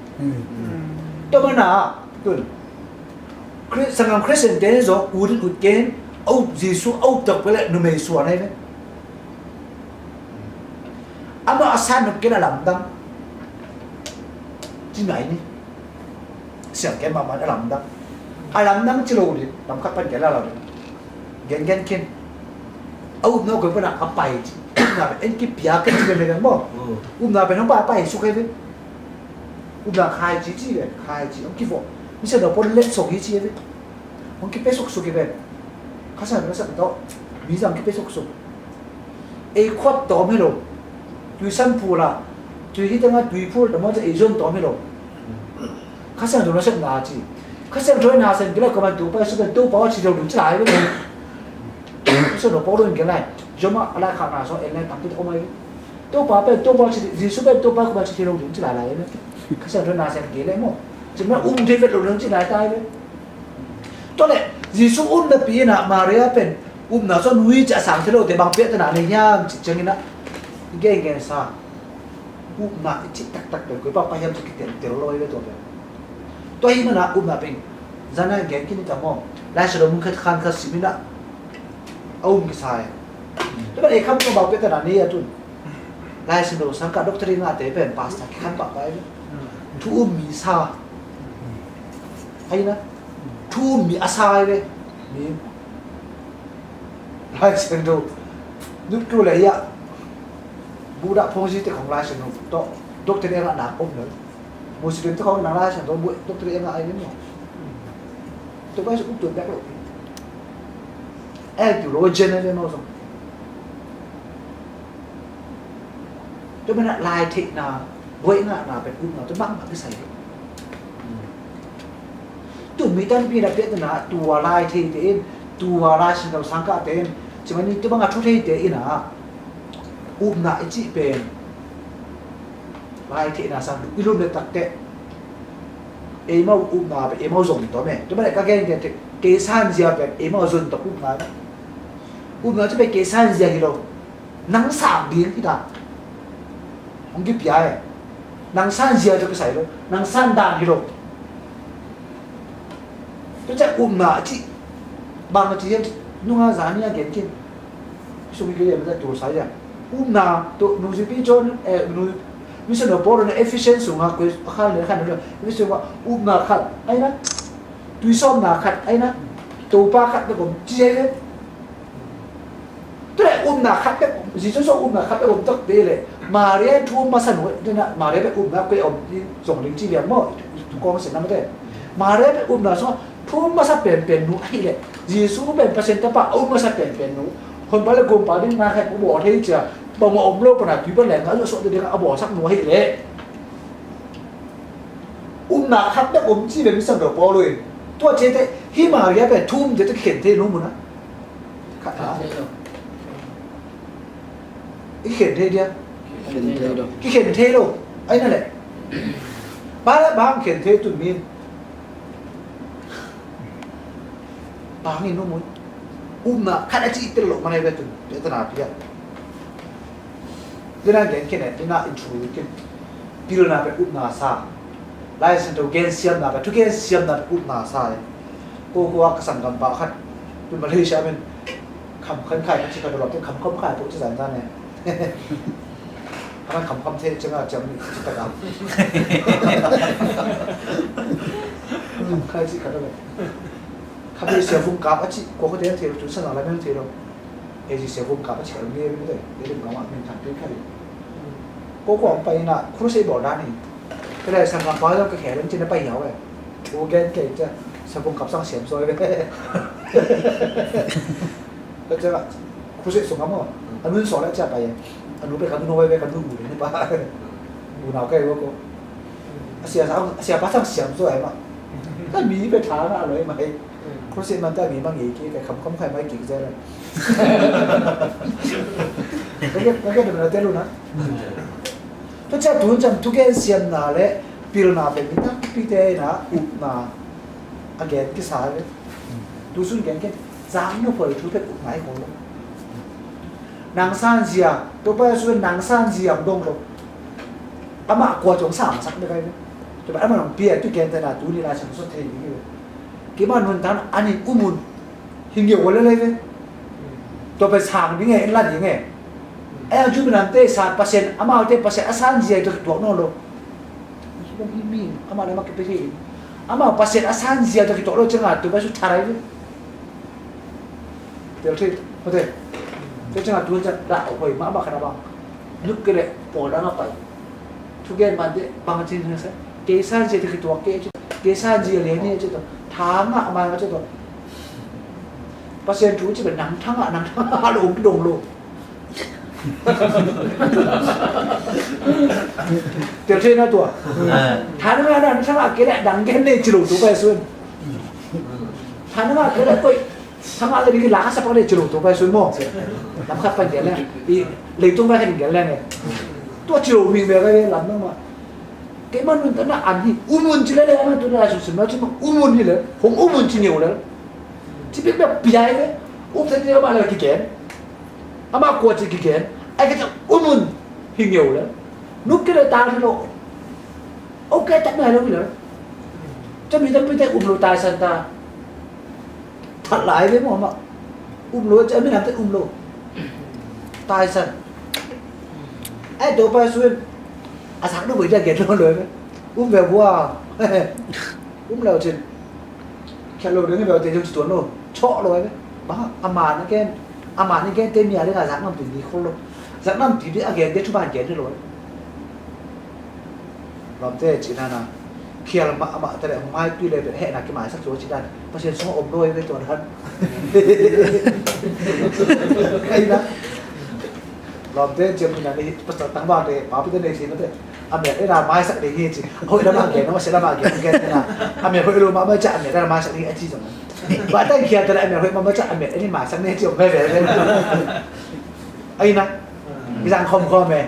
Tua mana tun Sanggam Khristian te zong ut in ut ken a up Jesu a up tak pele numei suan ahi ve. Amah a san nop ken a lamdang. Ci nai ni. Siang ken mahmah a lamdang. A lamdang ci lo ding lam khat pan ken la lo ding. Gen gen ken a upna koi pana a pai ci. En kipia ken ci veve maw. Upna pen hong paipai suk hi ve. Upna khai ci ci ve, khai ci hong kivawh. Misiangtho pawl letsong hi ci hi ve. Hong kipia suksuk hi ve. Kha Siangtho nasep tawh mi zang kipia suksuk. Ei khuap tawm hi lo. Tuisan phul ah, tui hi tengah tui phul tawm ah ei zon tawm hi lo. Kha Siangtho nasepna ci. Kha Siangtho nasep kei lai, kuaman Topa Jesu pen Topa aw ci lo ding ci lai ve. Kha Siangtho Paul in gen lai. Rom ah a laikhakna sung en lai takpi tak om ahi ve. Topa pen Topa ci, Jesu pen Topa, kuaman ci lo ding ci lai lai ve. Kha Siangtho nasep kei lai maw. Ci maw, um thei vet lo ding ci lai tai ve. Tua leh Jesu um napi inah Maria pen upna sung ui ci a sang thei lote bang piahtana nei hiam cih ciangin ah i gengensa upna i cih taktak pen koi pahpah hiam cih kiteltel lo hi ve tua pen. Tua hi manah upna pen zana gen khin hi ta maw. Lai Siangtho mun khat khan khat sim inah a um kisa hi. Tua pen ei kham tua bang piahtana nei a tun. Lai Siangtho sangkah doctorate ngahte pen pastor kikhan pahpah hi ve. Thu um mi sa. Ahi na. Thu um mi a sa hi ve. Mi Lai Siangtho nuptu le ia Buddha phongzi te khong Lai Siangtho tawh doctrine a ngah nak om lo. Muslim te khong nang Lai Siangtho bu doctrine a ngah ai ni mo. Tua bai su um tuan bek lo. El tu lo jen ai ni mo song. Tua mena lai theihna buaih ngahna pen upna tua bangmah kisai hi. Tu mi tampi na piahtana tua lai theite in, tua Lai Siangtho sangkahte in, cimani tua banga thu theite in ah upna i cih pen lai theihna sang i lum le takteh eimau upna pen eimau zong tawm e. Tua mena ka gen gen te kei sanzia pen eimau zon tawm upna. Upna cih pen kei sanzia hi lo. Nang sang ding hi ta. Hong kipia e. Nang sanzia tawh kisai lo. Nang san dan hi lo. Tua ciah upna a cih bang a ci hiam cih nunga zani a gen khin. Sung hi kei a mata tul sa ia. Upna tawh nungzuipi John, eh, nu, Mission of Paul na Ephesians sunga koi a khan le khan le Ephesians sunga upna khat aina. Tuisawmna khat aina. Topa khat na gom ci ai le. Tua leh upna khat bek om, Jesu sung upna khat bek om tak te leh Maria thu um masa nu, tua na Maria bek upna koi om zong ling ci liang maw, tu kong sen na mate. Maria bek upna sung thu um masa penpen nu ahi leh Jesu pen Pasian tapa a um masa penpen nu. Honpa le gumpa ding na khat bawl thei cia, bang a om lo pana tui pan leng a zuah suah ding a bawlsak nu ahi leh. Upna khat bek om ci ve Misiangtho Paul in. Tua ciate hi Maria pen thu um ciate khen thei nu mun a. Khat a. I khen thei dia. Khen thei lo. Kikhen thei lo. Ai na le. Ba la bang khen thei tun min. Bang in nu mun. Upna khat a ci tel lo manai ve tun. Te tana pia. Dena gen khin e, dena inthu khin. Pilna pen upna sa. Lai Siangtho gen siamna pen, thu gen siamna pen upna sa e. Ko ko a ka sanggam pa khat. Tu Malaysia men. Kham khan khai khat ci khat lawm te kham kham khai po ci zan zan e. Kham kham kham the ciang a ciang ni ci ta ka. Kham khai ci khat lawm. Kham ni sia vung kap a ci ko ko te an the tu sa na la men the lo. Ei ci sia vung kap a ci khat lawm ni e mi te. Te lim ka ma men khat pe khat. Ko ko ang pa ina crusade bawl dan hi. Te lai sanggam pa zong ka khel in ci na pai hiau e. U gen kei cia, sa bung kap sang siam sawi ve. Ka cia, khusit sung a maw. A nun saw le cia pai. A nu pe ka nun hoi ve, ka nun u le ni pa. U nau kei wo ko. A sia sang, a sia pa sang siam sawi ma. Ka mi pe tha na loi ma hei. Khusit man ta mi ma ngei ki, ka kham kham khai mai ki cia le. Ka ke, ka ke de na te lu na. Tua ciang tun ciang thugen siamna le pilna pen mi tampite in a upna a gen kisa ve. Tusun gen ken zang nuphoi thu pen upna hi khol lo. Nang sanzia, Topa Jesu nang sanzia dong lo. Amah kua cong sang sak de kai ve. Topa amah nong pia tu gen tena tuni la sang so thei ni ve. Keimah nuntakna an in um un. Hi ngeu ua lelei ve. Tua pen sang ding e, en la ding e. Ai ang cu minamte sa Pasian, amaute Pasian a sanzia tawh kituak nawn lo. Hih mi amah le amah kipia thei. Amah Pasian a sanzia tawh kituak lo ciangin tua pen su tharai ve. Tel thei, mate. Ciang a tu ciang dah a hoi mahmah khat a bang. Nuk kei leh pawl dang a pai. Thugen man teh bang a cin hang sa. Kei sanzia te kituak kei a ci. Kei sanzia lian hi a ci tawh. Tha ngah man a ci tawh. Pasian thu ci beh nang tha ngah, nang tha ngah lo, ong dong lo. Tel thei na tua. Tha ngah, nang tha ngah kei leh dang gen nei ci lo tu pai sun. Tha ngah kei leh koi. Thangah le ding la ka sapak le ci lo tu pai sun maw. Lam khat pan gel le. I leitung pai khat in gel le nge. Tua ci lo ming bek a le lam nang ma. Keimah nuntakna an hi. Um un ci le le, ama tu na sum sum na ci ma. Um un hi le. Hong um un ci ngeu le. Ci bek bek pia hi le. Um sa ci le ama le kigen. Ama kua ci kigen. Ai ka ci um un hi ngeu le. Nuk kei le ta hi lo. Ok, tak nai lo hi le. Ca mi tampi te um lo tai san ta. That lai ve maw mah. Um lo, ca mi nam te um lo. Tai san. Ai, to pa sun. A sak no voi ja get lo lo ve. Um ve bua. Um lo cin. Khia lo ding ve te jong ci tuan lo. Chawh lo ve. Ba, a man again. A man again te mi a ding a zak nam ti ni khol lo. Zak nam ti bi again te chu ba again lo. Lawmte cih nana khial mahmah te le hong maipih le pen hehna kimaisak cu a cih dan Pasian sungah om lo ei ve tua dan. Ei na lawmte ciam nina ni pasal tangvang te papi te nei si mate a miat ei na maisak ding hi ci. Hoih lamah gen, a masiah lamah gen, gen na a miat hoih lo mahmah ciah a miat ei na maisak ding hi a ci zong. Bah tang khial te le a miat hoih mahmah ciah a miat ei ni maisak ni ci om ve ve ve. Ei na kizang khawmkhawm e.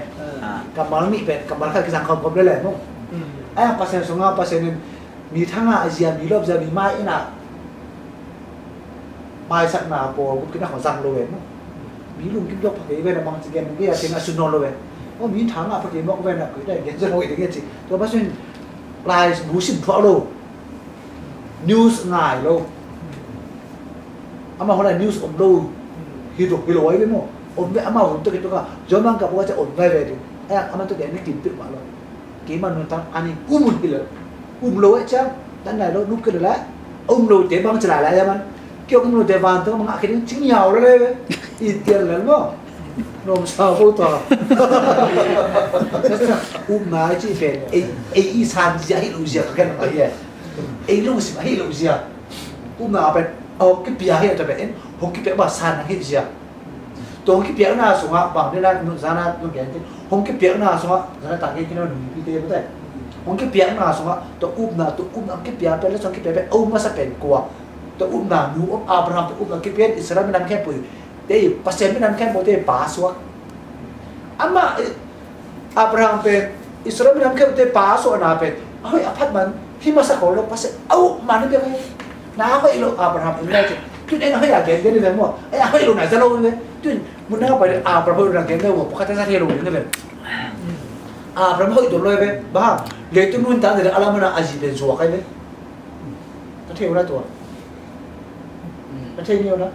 Kammal nih pen kammal khat kizang khawmkhawm lele maw. Ai a Pasian sungah Pasian in mi thangah a zia, mi lawp zia, mi mai inah maisakna pawl gupkhiatna khawng zang lo e maw. Mi lungkim dok pha kei ven a bangci gen kei a sin a sun nawn lo e. Maw mi thangah pha kei mawk ven a koi dai gen zia lo e ding e ci. Tua Pasian in lai bu sim thuah lo. News ngai lo. Amah holai news om lo. Hi tuk hi lo ai ve maw. Om ve amah hun tuk hi tuk a. Zom ang ka pua ca om vai ve ding. Ai amah tuk ni kim pil mah lo. Keimah nuntak ani um un hi lo. Um lo ai ciang. Tan nai lo nuk ke lo lai. Um lo te bang ci lai lai man. Kio um lo te van tuk mah ngah ke ding cing yau lo le ve. I tian lo maw. Nom sa ko ta. Um nai ci pen. Ei ei i san zia hi lo zia ka ken ai. Ei lungsim ahi lo zia. Upna pen a hong kipia hi a ta pen hong kipia ba san ahi zia. Tua hong kipiakna sungah bang ni lai zana nong gen tin hong kipiakna sungah zana tangke kina nung pi te mate. Hong kipiakna sungah tua upna tua upna hong kipia pen le song kipia pen a um masa pen kua. Tua upna nu om Abraham tua upna kipia Israel minam khempeuh te Pasian minam khempeuh te pa suak. Amah Abraham pen Israel minam khempeuh te pa suahna pen a hoih a phat man hi masa kho lo Pasian a up man hi pia kho. Na hoih lo Abraham in lai cin tun en a hoih a gen gen hi ve maw. Ai a hoih lo na za lo hi ve. Tun mun na pai Abraham hoih lo na gen ve maw. Pakhat a za thei lo hi ve. Abraham hoih tuan lo hi ve. Bang leitung nuntak ni a lam mana a zi pen zuak hi ve. Na thei uh na tua. Na thei ni uh na.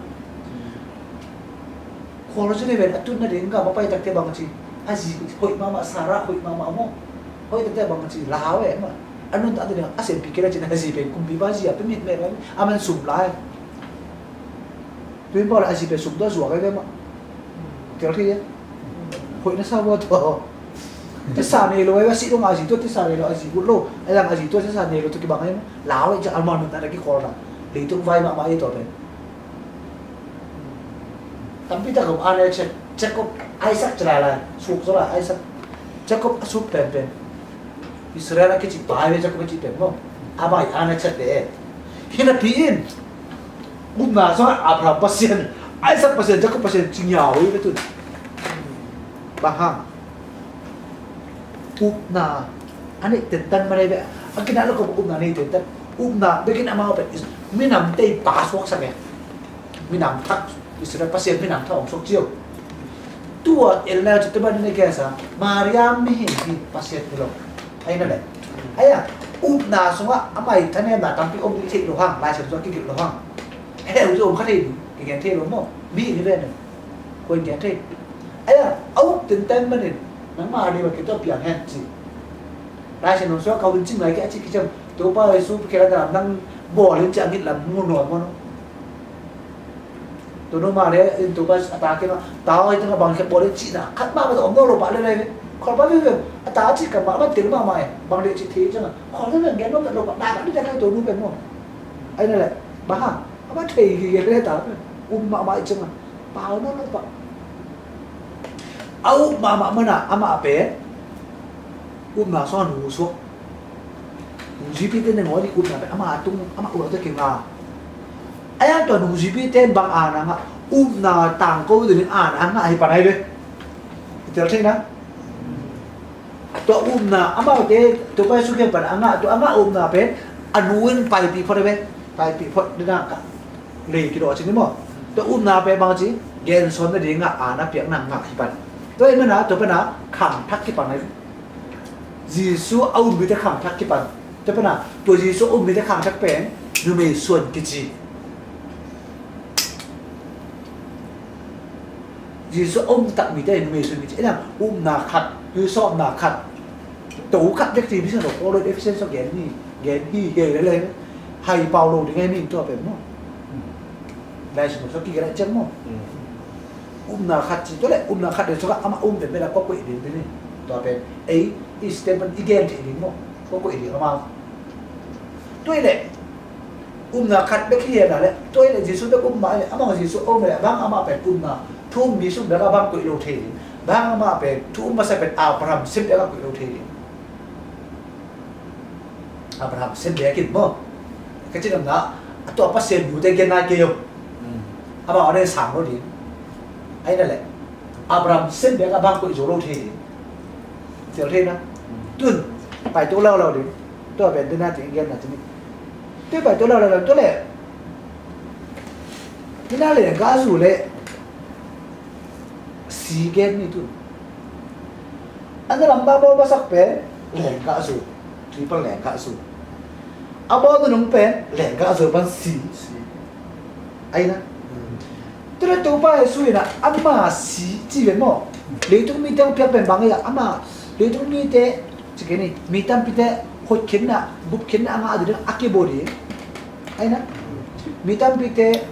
Khualzin hi ven a tutna ding gam a pai takte bang a ci a zi hoih mahmah Sarah hoih mahmah maw. Hoih takte bang a ci lau e mah. A nuntakte ding a siampi kei la cin a zi pen kumpipa zi a pia mit meh lai a man sum lai. Tuin pau le a zi pen sum tua zuak ai ve mah. Tel thei e. Hoih na sa vua tua. Tisa nei lo ai ve a sih dong a zi tua tisa nei lo a zi ut lo. A yang a zi tua tisa nei lo tua kibang ai mah. Lau e cin a man nuntakte kikhual na. Leitung vai mahmah e tua pen. Tampi tak om ane chet Jacob Isaac chalala suk zola Isaac Jacob a suk pen pen Israel a kici pai ve Jacob a ci pen mo ama i ane chet de. Hina pi in upna so Abraham Pasian Isaac Pasian Jacob Pasian cing ya hoi ve tun. Bahang upna a neih tentan ma nei beh a kinah lo ko upna nei tentan upna bekin amau pen minam tei pa suak sa me minam thak Israel Pasian minam thak hong suak cio. Tua el neu ci tua ban ne kesa Mariam mi hin hi Pasian hi lo. Ai na le ai a upna sungah a mai thanemna tampi om ding thei lo hang Lai Siangtho kigil lo hang. He u om kha thei ding kigen thei lo mo mi ni ve ne. Koi gen thei. Ai a a up tentan manin nangmah a ding a kituak piang hen ci. Lai Siangtho sungah ka hun cing lai kei a ci kiciam Topa Jesu kei la nang bawl in ci a ngit lam mu nuam maw no. Tunu mah le in Topa a ta kiangah, ta aw, hih tengah bang khia bawl le cihna khat mahmah tawh om nawn lo pah le lai ve. Khawl pah veve. A ta cih khat mahmah tel mahmah e. Bang le cih thei ciangah khawl veve, gen nawn lo pah, na khat ding ta kai tunu pen maw. Ai na le, bang hang, amah thei gige le ta pen. Um mahmah i ciangah pau nawn lo pah. A up mahmah manah amah pen upna sawng a nu suak. Nungzuipite nangawn i upna pen ama tung, ama upna tawh kinga. A yang tua nungzuipite bang aana ngah, upna tangko dingin aana ngah hi pan ai ve. I tel thei na. Tua upna amaute, tua pa Jesu kiang pan a ngah, tua a ngah upna pen a nu in paipih phot ai ve. Paipih phot ding a ka lei kidawh cin hi maw. Tua upna pen bang ci, gensawn nadingah aana piakna ngah hi pan. Tua ahih mana tua pana khangthak kipan ai ve. Jesu a um mite khangthak kipan. Tua pana tua Jesu a um mite khangthak pen numei suan kici. Jesu a um tak mite numei suan kici. Ena upna khat, tuisawpna khat. To khat bek ci, misiangtho Paul in Ephesians sung gen hi, gen hi, gen lele. Hai pau lo ding ahi mi tua pen maw. Lai sung sung kigen lai ciang maw. Upna khat ci, tua leh upna khat ding sungah amah um pen bel a kua koih ding ding hi. Tua pen ei i step i gen thei ding maw. Kua koih ding amah. Tua leh upna khat bek hi hena leh, tua leh Jesu bek um mah leh, amah Jesu um leh, bang amah pen upna thu um mi sung bek a bang koih lo thei ding. Bang amah pen thu um masa pen Abraham sem bek a koih lo thei ding. Abraham sem bek in maw. Ka cih lamna, a tua Pasian nute gen nai kei o. Amah a nen sang lo ding. Ai na leh. Abraham sem bek a bang koih zo lo thei ding. Tel thei na. Tun, pai to lau lau ding. Tua pen dena ting gen na ting. Tua pai to lau lau ding. Tua leh. Dena leh ka zu leh. Si gen ni tun. An lam ba bawl masak pen lenggah zu. Tui pan lenggah zu. A bawl nunung pen lenggah zu pan si. Ai na. Tua leh Topa Jesu in a ama si ci ven maw. Leitung mite hong piak pen bang ei a ama leitung mite ci kei ni. Mi tampite hotkhiatna, gupkhiatna a ngah ding a kibawl ding. Ai na. Mi tampite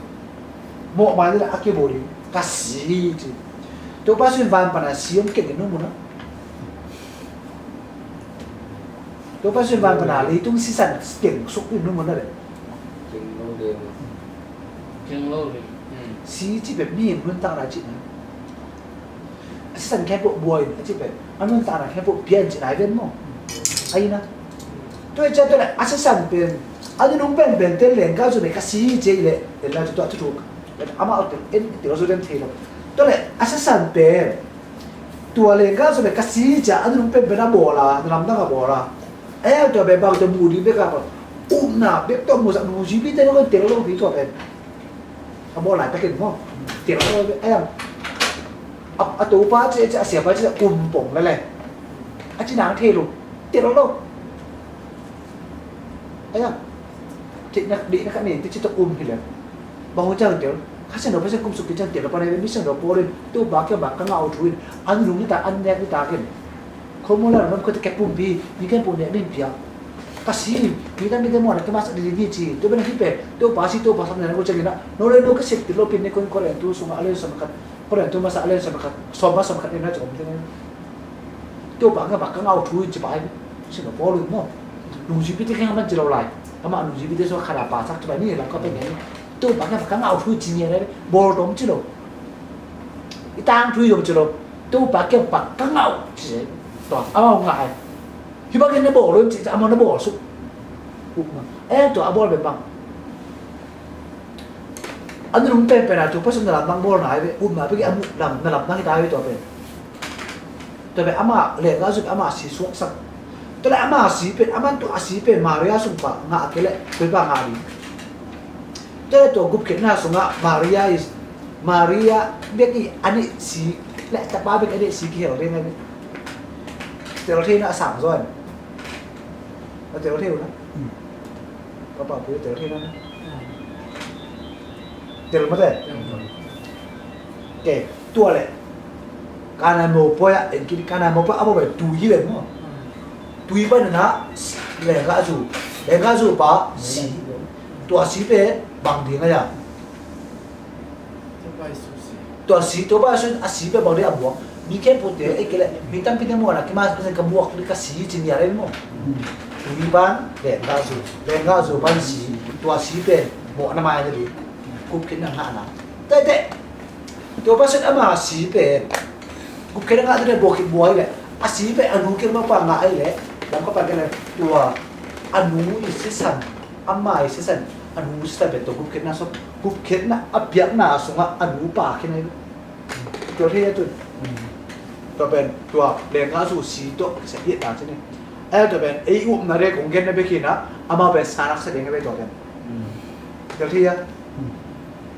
mawhmai ding a kibawl ding. Ka si hi ci. Topa Jesu in van pana si hong keng in nung mun a. Topa Jesu in van pana leitung sisan keng suk in nung mun a le. Keng lo ding. Keng lo ding. Si ci pen mi nuntakna ci na. A sisan khempeuh buai in a ci pen a nuntakna khempeuh pia in ci na hi ven maw. Ai na. Tua hi ciang tua leh a sisan pen a nunung penpen te lenggah zu pen ka si hi ci leh lenggah zu tua thuthuk. Amah tel en tel zu den thei lo. Tua leh a sisan pen tua lenggah zu pen ka si hi ci a nunung penpen a bawl a, na lamdang a bawl a. Ai tua pen bang tua mu ding bek a bawl. Upna bek tua mu sak nungzuipite lo pen tel lo pi tua pen. A bawl laitakin maw. Tel lo, a yang. A, a topa ci, ci, a siapa ci, um pong lele. A ci nang thei lo. Tel lo. A yang. Ci na, di na ka ni, ci ci to um hi le. Bang hu ciang tel. Kha siangtho Pasian kum suk ki ciang tel lo pa nei, mi siangtho Paul in, Topa kiang bang ka ngah uh thu in, an lung ni ta, an nek ni ta ken. Khawmual lam lam khawte kepumpi, mi kepum nek ding pia. Ka si, mi tampite mawhna kimasak ding hi ci. Tua pen a hi pen, Topa si, Topa sam na ko ciangin a. No le no ka sep ti lo pin ne kon Korintu sungah a lian sawm khat, Korintu masa a lian sawm khat, sawm ma sawm khat ne na ci om te ne. Topa kiang bang ka ngah uh thu in ci pai. Sino Paul in maw. Nungzuipite kiang man ci lo lai. Amah nungzuipite sungah khat a pasak ci pai ni lam ka pen ne. Topa kiang bang ka ngah uh thu in ci ni ne. Bawl tawm ci lo. I tangthu i om ci lo. Topa kiang bang ka ngah uh ci. Tua, amah ngah ai. Hih bangin na bawl lo in ci, amah na bawl suk. Upna. Eh, tua a bawl pen bang. A nunung penpen a tua Pasian na lamdang bawlna hi ve, upna bek hi a mu lam, na lamdang hi ta hi ve tua pen. Tua pen amah lenggah zu pen amah si suaksak. Tua leh amah si pen, amah tua a si pen Maria sung pan ngah kei leh, koi pan ngah ding. Tua leh tua gupkhiatna sungah Maria is, Maria bek hi a neih si, leh tapa bek a neih si kihel ding ahi ve. Tel thei na a sang zaw in. A tel thei uh na. Ka pa pui tel thei na. Tel mate. Ke, tua leh. Kana mopawi ah, en kini kana mopawi ah, a mopawi tui hi leh maw. Tui pan na, lenggah zu. Lenggah zu pa, si. Tua si pen, bang ding a ya. Tua si, Topa Jesu in a si pen bang ding a buak? Mi khempeuhte, ei kei leh mi tampite muhna kimasak ding ka buak ding ka si ci ni a lei maw? Tuni pan lenggah Jesu, lenggah Jesu pan si, tua si pen mawhna mai na ding, gupkhiatna ngahna. Tete, Topa Jesu in ama si pen gupkhiatna ngah ding buak hi buai leh, a si pen a nu kiang mah pan ngah ei leh, lam ka pan kei leh, tua a nu i sisan, ama i sisan, a nu sisan pen tua gupkhiatna sung, gupkhiatna a piakna sungah a nu pa khin ei. Tua thei a tun. Tua pen tua lenggah Jesu si tawh kisai hiatna ci ni. Ai tua pen ei upna le kong genna bek hi na, amau pen sa nak sa ding a ve tua pen. Tua thei a.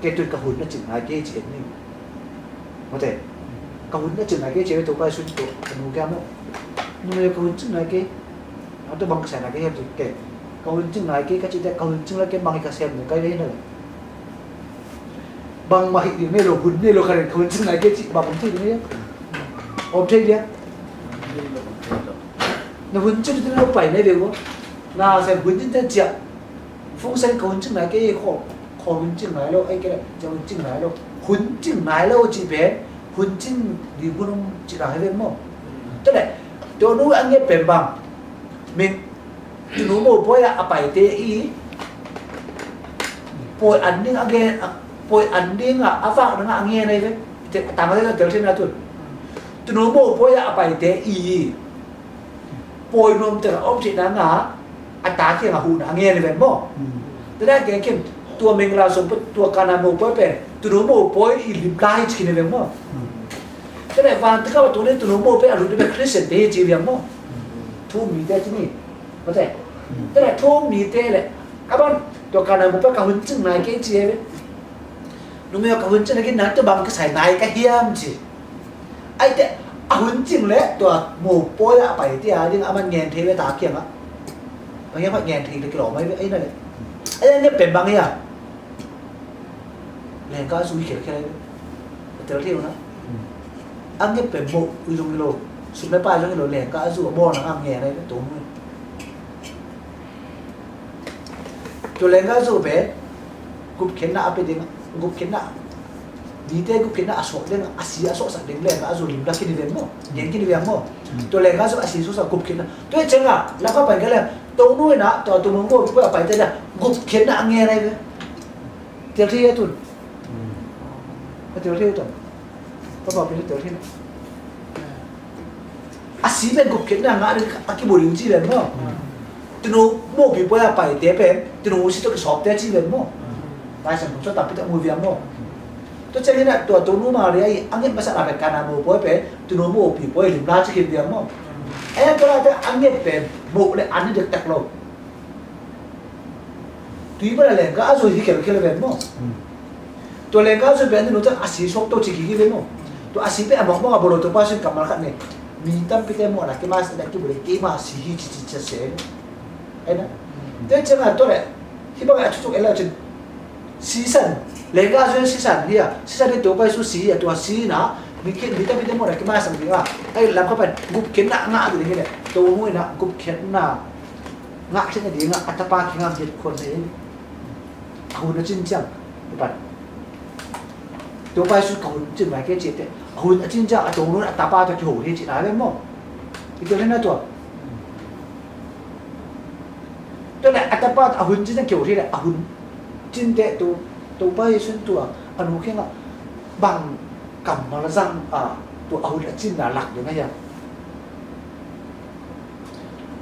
Kei tun ka hun na cin nai kei ci en ni. Mate. Ka hun na cin nai kei ci ve, Topa Jesu in tua ka nu kia maw. Nu me ka hun cin nai kei. Tua bang ka sa nai kei hiam ci kei. Ka hun cin nai kei ka ci te, ka hun cin nai kei bang hi ka sem ni ka hi na. Bangmah hi ding nei lo, hun nei lo kha ding, ka hun cing nai kei cih bang om thei ding nei a? Om thei ding a? Na hun cing ding lo pai nei ding lo. Na sem hun cing ten ciah. Fung sen ka hun cing nai kei kho, kho hun cing nai lo, ei kei le, ciah hun cing nai lo. Hun cing nai lo cih pen, hun cing ding hun om cih nai ve maw. Tua leh, tua nu a ngiat pen bang. Min, tunu mopawi ah a paite i pawi an ding a gen, pawi an ding a, a vak ding a ngen ahi ve. Te, tang a tel thei na tun. Tunu mopawi ah a paite i pawi nuam tel a om thei ding a, a ta kiang a huhna a ngen ahi ve maw. Te na gen kim, tua Mingla sung tua Kana mopawi pen tunu mopawi i lim lai cih khin ahi ve maw. Te na vantung a tua ni tunu mopawi a lut ding pen Christian te hi ci ve maw. Thu mite ci ni. Mate. Te le thu mite le. A ban, tua ka na mu pa ka hun cing nai kei ci e ve. Numei ka hun cing nai kei na tua bang ka sai nai ka hiam ci. Ai te, a hun cing le tua mopawi a pai te a ding a man ngen thei ve ta kiang a. Bang hiam a ngen thei le ki lo mai ve, ai na le. Ai ne pen bang hiam. Lenggah Jesu hi khelkhel ahi ve. A tel thei uh na. A nget pen moh uh zong hi lo, sum le pai zong hi lo, lenggah Jesu a bawlna ngam ngen ahi ve, Tonu in. Tua lenggah Jesu pen gupkhiatna a pia ding, gupkhiatna, mite gupkhiatna a suak ding, a si a suaksak ding lenggah Jesu limlak khin hi ve maw, ngen khin hi ve maw. Tua lenggah Jesu a si suaksak gupkhiatna. Tua hi ciangin, lamka pai kei leng, Tonu in a, tua Tonu mawhpi a pai te leng, gupkhiatna a ngen ahi ve. Tel thei a tun. A tel thei a tun. Papa pi tel thei na. A si pen gupkhiatna ngah ding a kibu ding ci ven maw. Tunu mawhpi pawi a paite pen Tunu si tawh kisawpte ci ven maw. Lai Siangtho sung tampi tak mu viam maw. Tua ciangin a tua Tonu Maria i a nget masa a pen Kana mopawi pen Tunu mawhpi pawi limla ci khin viam maw. E tua la te a nget pen moh le an ni dektak lo. Tui pan a lenggah Jesu hi khelkhel ven maw. Tua lenggah Jesu pen a nuntak a si suak to ci kik hi ve maw. Tua a si pen a mawkmawk a bolo Topa Jesu in kammal khat nei. Mi tampite muhna kimasak ding a kibulh keima si hi ci ci ci se. Ai na. Tua ciangin tua le. Hih bang a thutuk en le cin. Sisan. Lenggah Jesu sisan hi a. Sisan hi Topa Jesu si hi a tua si na. Mi tampite muhna kimasak ding a. Ai lam khat pen gupkhiatna ngah ding hi le. Tonu in a gupkhiatna ngah theihna dingah a tapa kiang ngiat khol hi. A hun a cin ciang i pan. Topa Jesu ka hun cin nai kei ci te. A hun a cin ciang a Tonu in a tapa tawh kiho hi cihna ve maw. I tel hi na tua. Tua le a tapa a hun cin ciang kiho hi le a hun cin te tu Topa Jesu in tua a nu kiangah bang kammal zang a tua a hun a cinna lak ding a hiam.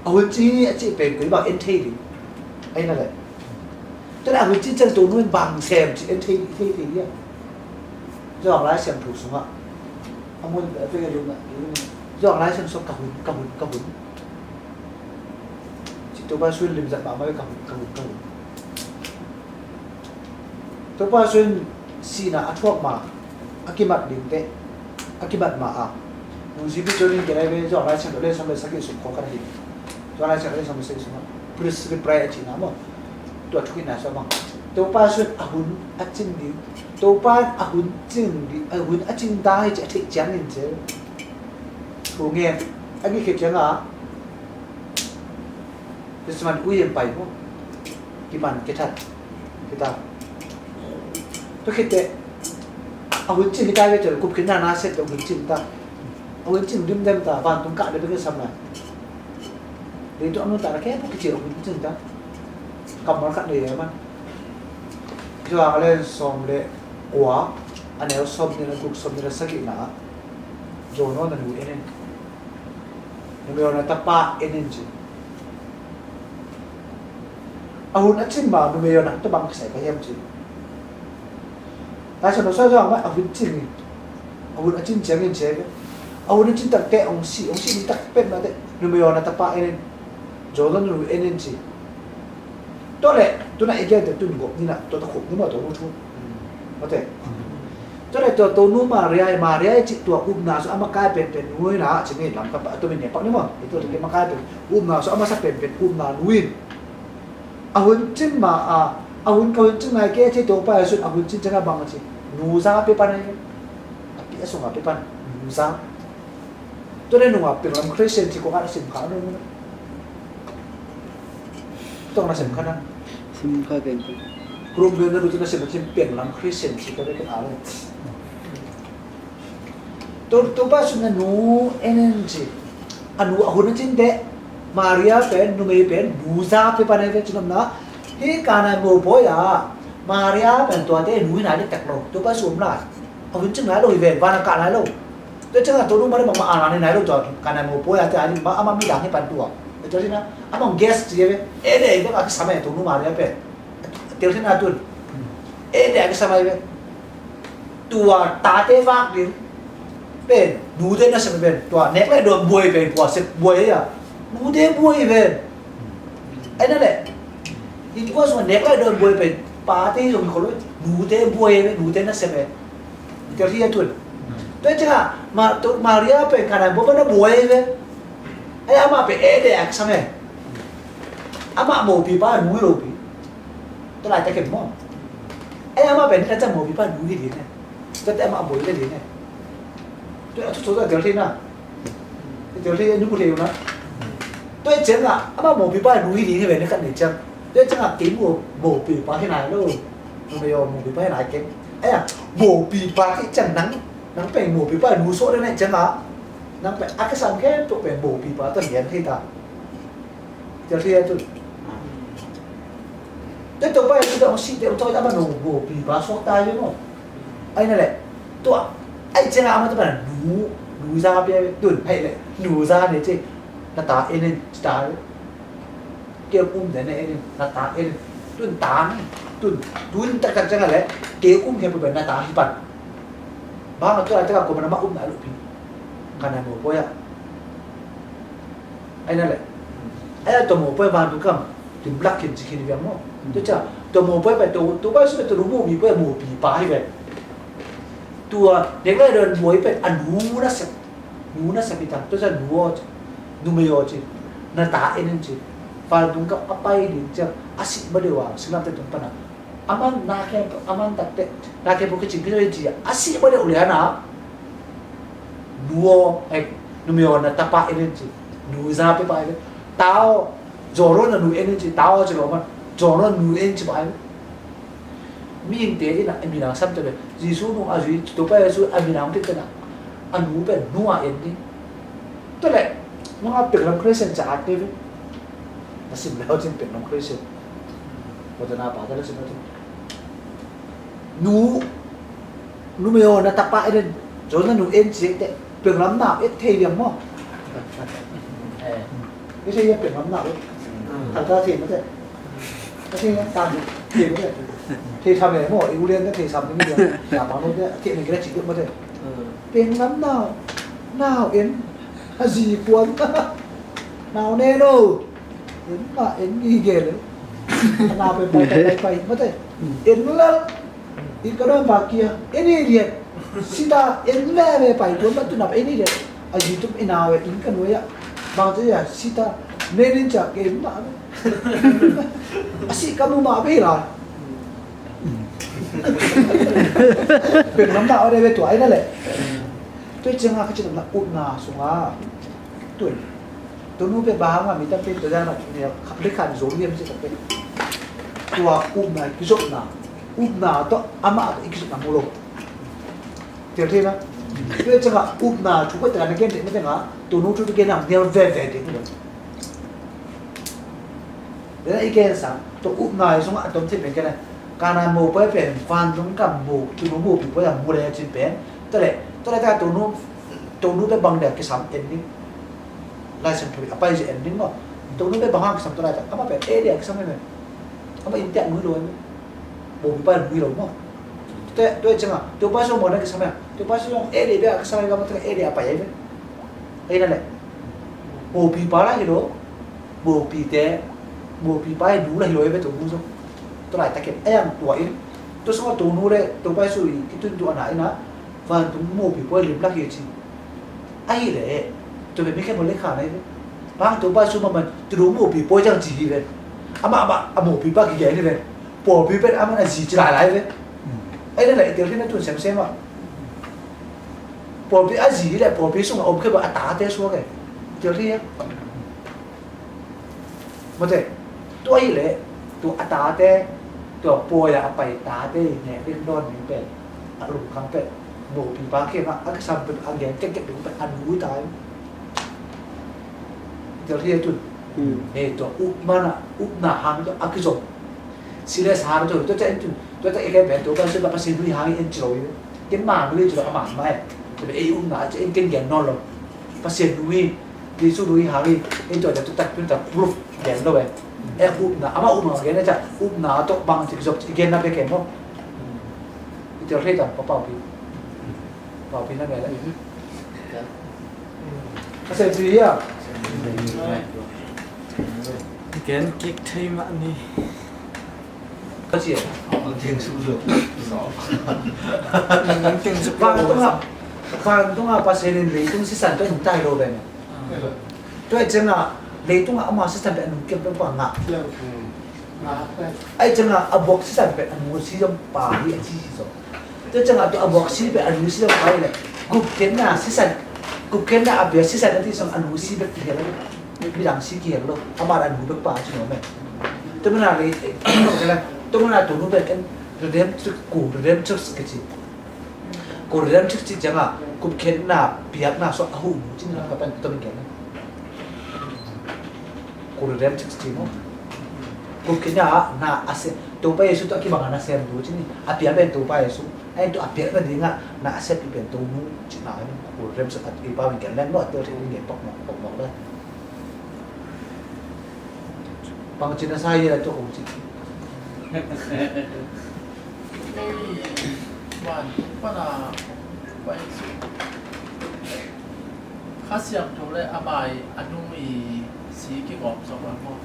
A hun ci a cih pen koi bang en thei ding. Ai na le. Tua le a hun ci ciang Tonu in bang sem ci en thei thei thei ding. Zawng Lai Siangtho sungah. A mun a pek a lum a. Zawng Lai Siangtho sung ka hun, ka hun, ka hun. Ci Topa Jesu in limzat mahmah ve ka hun, ka hun, ka hun. Topa Jesu in sihna a thuak ma, a kimat ding teh, a kimat ma a. Nungzuipi John in kei lai ve, John lai siang le sawm le sagih sung khawng ka na hi. John lai siang le sawm le sagih sung a. Priestly prayer a cihna maw. Tua thukhitna sung a bang. Topa Jesu in a hun a cin ding. Topa in a hun cin ding, a hun a cin ding hi ci a theih ciangin ci. Thu ngen, a ngiat khit ciangin. Christmas ui in pai maw. Kiman, kithat, kita. Tua khit teh. A hun cin hi ta ve, tel kup khin na na set a hun cin ta. A hun cin dim dem ta, vantung kah le bek sam lai. Leitung a nuntakna khempeuh kici a hun cin ta. Kammal khat nei e man. Johan a lian sawm le kua, a neu sawmnih le guk, sawmnih le sagihna ah, John in a nu en in, numei aw na tapa en in ci. A hun a cin ma numei aw na tua bang kisai ka hiam ci. Taisan lo soi zong a hun cin hi. A hun a cin ciangin ci hi. A hun a cin takte hong si, hong si ni tak pet mate, numei aw na tapa en in. John in a nu en in ci. Tua leh, tu-in i gen te tun gawp ni na, tua ta khup ni maw, tua nu thu. Mate. Tua leh tua Tonu Maria, Maria i cih tua upna sung a makai penpen nu hi na, ci ni lam ka pa, tua min ne pak ni maw. I tua tua ke makai pen, upna sung a masa penpen, upna nu in. A hun cin ma a, a hun ka hun cin ngai ke ci Topa Jesu in a hun cin ciang a bang ci. Nu za pe pan a hi. A pi a sung a pe pan, nu za. Tua leh nungah penglam Christian ci kong a na sim kha nu. Tong na sim kha na. Sim kha ken. Group member tu na sim sim penglam Christian ci tua leh ken a lo. Tu, Topa Jesu in a nu en in ci. A nu a hun a cin te. Maria pen, numei pen, nu za pe pan a hi ve ci nopna. Hih Kana mopawi ah Maria pen tuate nu hi na diktak lo. Topa Jesu om lai. A hun cin nai lo hi ve, van a kah nai lo. Tua ciangin Tonu Maria bangmah a na nei nai lo tua, Kana mopawi a te a ding bang amah midang hi pan tua. Tua ciangin amah guest ci ve. E le, bang a kisam e Tonu Maria pen. Tel thei na tun. E le a kisam e ve. Tua tate vak ding pen, nute nasem pen. Tua nek le dawn buai pen, kua sep buai a. Nute buai pen. Ai na le. Innkuan sungah nek le dawn buai pen. Pate zong kholoi. Nute buai pen, nute nasem pen. Tel hi a tun. Tua ciangin, ma, tu, Maria pen Kana mopawi na buai ve. Ai amah pen e le a kisam e. Amah mopipa nu hi lo pi. Tua laitak ken maw. Ai amah pen na ciang mopipa nu hi ding e. Tua te amah buai le ding e. Tua a thu thu tua tel hi na. Tel hi a nu mu thei na. Tua ciangin amah mopipa nu hi ding e ve na khat nei ciang. Tua ciangin kei mu mopipa hi nai lo. Numei aw mopipa hi nai kei. Ai a mopipa kei ciang nang. Nang pen mopipa nu sawh le nai ciangin. Nang pen a kisam khempeuh pen mopipa tua lian thei ta. Tel thei a tun. Tua Topa Jesu tua hong sih teh hong thawi teh amah nu mopipa suak ta hi ve maw. Ai na le. Tua. Ai ciangin amah tua pan nu, nu za pia ve. Tun, hei le. Nu za ne ci. Na ta en in ci ta ve. Kei um den na en in. Na ta en in. Tun ta ni. Tun. Tun taktak ciangin le. Kei um khempeuh pen na ta hi pan. Bang a tua laitak a kuaman amah um na lo pi. Kana mopawi ah. Ai na le. Ai a tua mopawi vantung gam limlak khin ci khin hi viang maw. Tua ciang tua mopawi pen tua, tua pai sung pen tua nu mopipa hi ve. Tua nek le dawn buai pen a nu nasem. Nu nasem hi ta. Tua ciang nu aw ci. Numei aw ci. Na ta en in ci. Vantung gam a pai ding ciang a sih ma deuh a singlamteh tung pan a. Aman na khempeuh, aman takte, na khempeuh kicing kicing ci a, a sih ma deuh lian a. Nu aw, eh, numei aw na tapa en in ci, nu za pe pa en in. Ta aw, John in a nu en in ci, ta aw ci lo man, John in a nu en ci pa en. Mihingte in a, a minam sam te le, Jesu nung a zui, Topa Jesu a minam te te na, a nu pen nu a en ni. Tua le, nung a penglam Christian ca at te ve. Na sim le hau cin penglam Christian. Ko te na pa te le sim le cin. Nu, numei aw na tapa en in, John na nu en ci te, penglam na et thei liang maw. Eh. Ni thei ya penglam na et. Thal ta thei mate. Ka thei ya ta thei mate. Thei tham e maw, i ulian na thei tham ni liang. Na pa no te, thei ni kira ci mate. Penglam nau, nau en, a zi kuan. Nau ne no. En ma en gige le. Nau pen pai pai pai mate. En lal. I ka dawn ba kia, en i riat. Sita, en le le pai tuan ba tu nap en i riat. A YouTube i nau e in ka nuai a. Bang te ya sita, ne nin cha ke ma. A si ka mu ma be la. Penglam na o de be tua ai na le. Tua ciang a ka ci na upna sunga. Tua. Tua nu pen bang hang a mi tampi tua dan a khat le khat zong liam ci tak pen. Tua upna i kizopna. Upna tawh amah tawh i kizopna mu lo. Tel thei na. Tua ciangah upna thu khat tengah na gen ding na tengah, tua nu thu gen na nial veve ding lo. Dena i gen sang, tua upna i sungah a tom thei pen gen na. Kana mopawi pen vantung gam mo, tua nu mopipawi a mu le cin pen. Tua le, tua le ta tua nu, tua nu pen bang dia kisam en ding. Lai Siangtho a pai zia en ding maw. Tua nu pen bang hang kisam tua lai ta, amah pen ei dia kisam en. Amah in tiak mu lo en. Mopipa in mu lo maw. Tua, tua ciangah, tua pa sung maw na kisam ya. Tua pa sung ei dia bia kisam ya, amah tua ei dia a pai ai ve. Ei na le. Mopipa la hi lo. Mopite, mopipa i nu la hi lo ai ve tua nu sung. Tua lai ta ken, ai ang tua in. Tua sung tua nu le, tua pa sung i, i tun tua na ina. Vantung mopipa i lim la hi ci. Ahih leh, tua pen mi khempeuh lekha nai ve. Bang tua pa sung mahmah, tua nu mopipawi ciang ci hi ve. Amah, amah, a mopipa kigen hi ve. Pawlpi pen amah na zi ci lailai ve. Ahih leh, i tel hi na tun semsem ah. Pawlpi a zi hi leh, pawlpi sungah om khempeuh a tate suak e. I tel hi a. Mate, tua hi leh, tua a tate, tua pawi a a pai tate i nek ding dawn ding pen, a lungkham pen, mopipa kiangah a kisam pen a gen kekkek ding pen a nu ta hi. I tel hi a tun. Hmm. He, tua upna, upna hang tua a kizom. Serious hang tua, tua ciang tun, tua ciang i gen pen tua pen tua Pasian nu i hang i en ci lo hi. Ken ma nu i ci lo a ma ma e. Tua pen ei upna ci en ken gen nawn lo. Pasian nu i Jesu lui hang i, in tua tua tua tua proof gen lo e. E upna, ama upna gen e ca, upna tua bang ci zop ci gen na bek e maw. I tel thei tam, pa Paupi. Paupi na gen le. A se ci hia. Gen kik thei mah ni. Ka ci e. Teng suk lo. Teng suk lo. Vantung ah, vantung ah Pasian in leitung sisan tua nungta hi lo ve. Tua ciangah leitung ah ama sisan pen a nungkim pen pua ngah. Ai ciangah a buak sisan pen a nu si zong pa hi a ci si zong. Tua ciangah tua a buak si pen a nu si zong pa hi le. Gupkhiatna sisan, gupkhiatna a bia sisan a ti zong a nu si bek kihel lo. Midang si kihel lo. Amah a nu bek pa ci nuam e. Tua mana lei, tua mana tua nu pen redemptrix, ku redemptrix kici. Ku redemptrix ci ciangah gupkhiatna piakna suak a huh nu cin na ka pen tua min gen. Ku redemptrix ci maw. Gupkhiatna ah na a sem, Topa Jesu tua kibang a na sem nu cin a piak pen Topa Jesu. Ai tua a piak nadingah na a sem i pen tua nu cin na ku redemptrix a i pau min gen leng maw, tua thei ding gen pok mok, pok mok le. Bangci na sa hi a tua kong ci. Ei, vantung pana pai su. Kha Siangtho le amah i a nu i si kigawm zong a maw.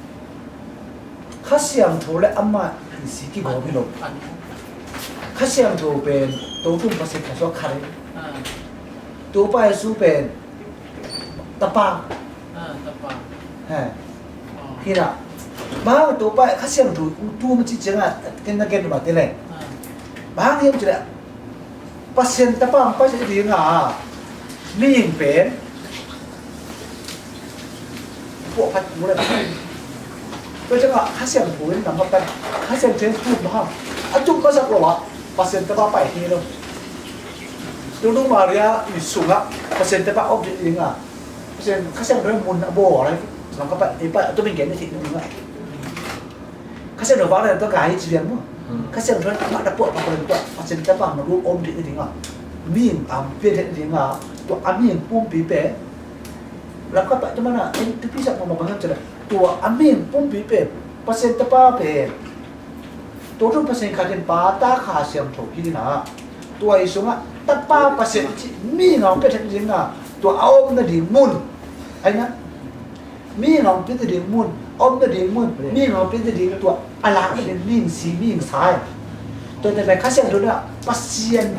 Kha Siangtho le amah i si kigawm hi lo. A nu. Kha Siangtho pen Topa Pasian khat suak khat hi. Ah. Topa Jesu pen Tapa. Ah, Tapa. He. Oh. Hi na. Bang Topa Kha Siangtho tu ma ci ciangah ken na gen ma te leng. Ah. Bang hiam ci leh Pasian Tapa ang pai sa ding a mihing pen puah phat mu le. Tua ciangah Kha Siangtho in nang ka pen Kha Siangtho in tup ma hang a tup ma sak lo ah Pasian Tapa pai hi lo. Tua nu Maria i sungah Pasian Tapa om ding a Pasian, Kha Siangtho mun a bawl lai. Lam ka pai, ei pai, a tua min gen na theih na ding a. Kha Siangtho vang le tua ka hi ci lian maw. Hmm. Kha Siangtho mah na puah pa ko le tua, Pasian Tapa mah lu om ding na ding a. Mihing am pian ding na ding a. Tua a mihing pumpi pen. Lam ka pai tua mana, en tu pi sak ma ma bang ci la. Tua a mihing pumpi pen. Pasian Tapa pen. Tua thu Pasian khat in Pa, Ta, Kha Siangtho hi ding a, tua i sungah Tapa Pasian ci mi ngau pia thei ding a, tua a om nading mun. Ai na, mi ngau pia nading mun, a om nading mun, mi ngau pia nading tua a lak nading mi si mi sai. Tua te Kha Siangtho na Pasian,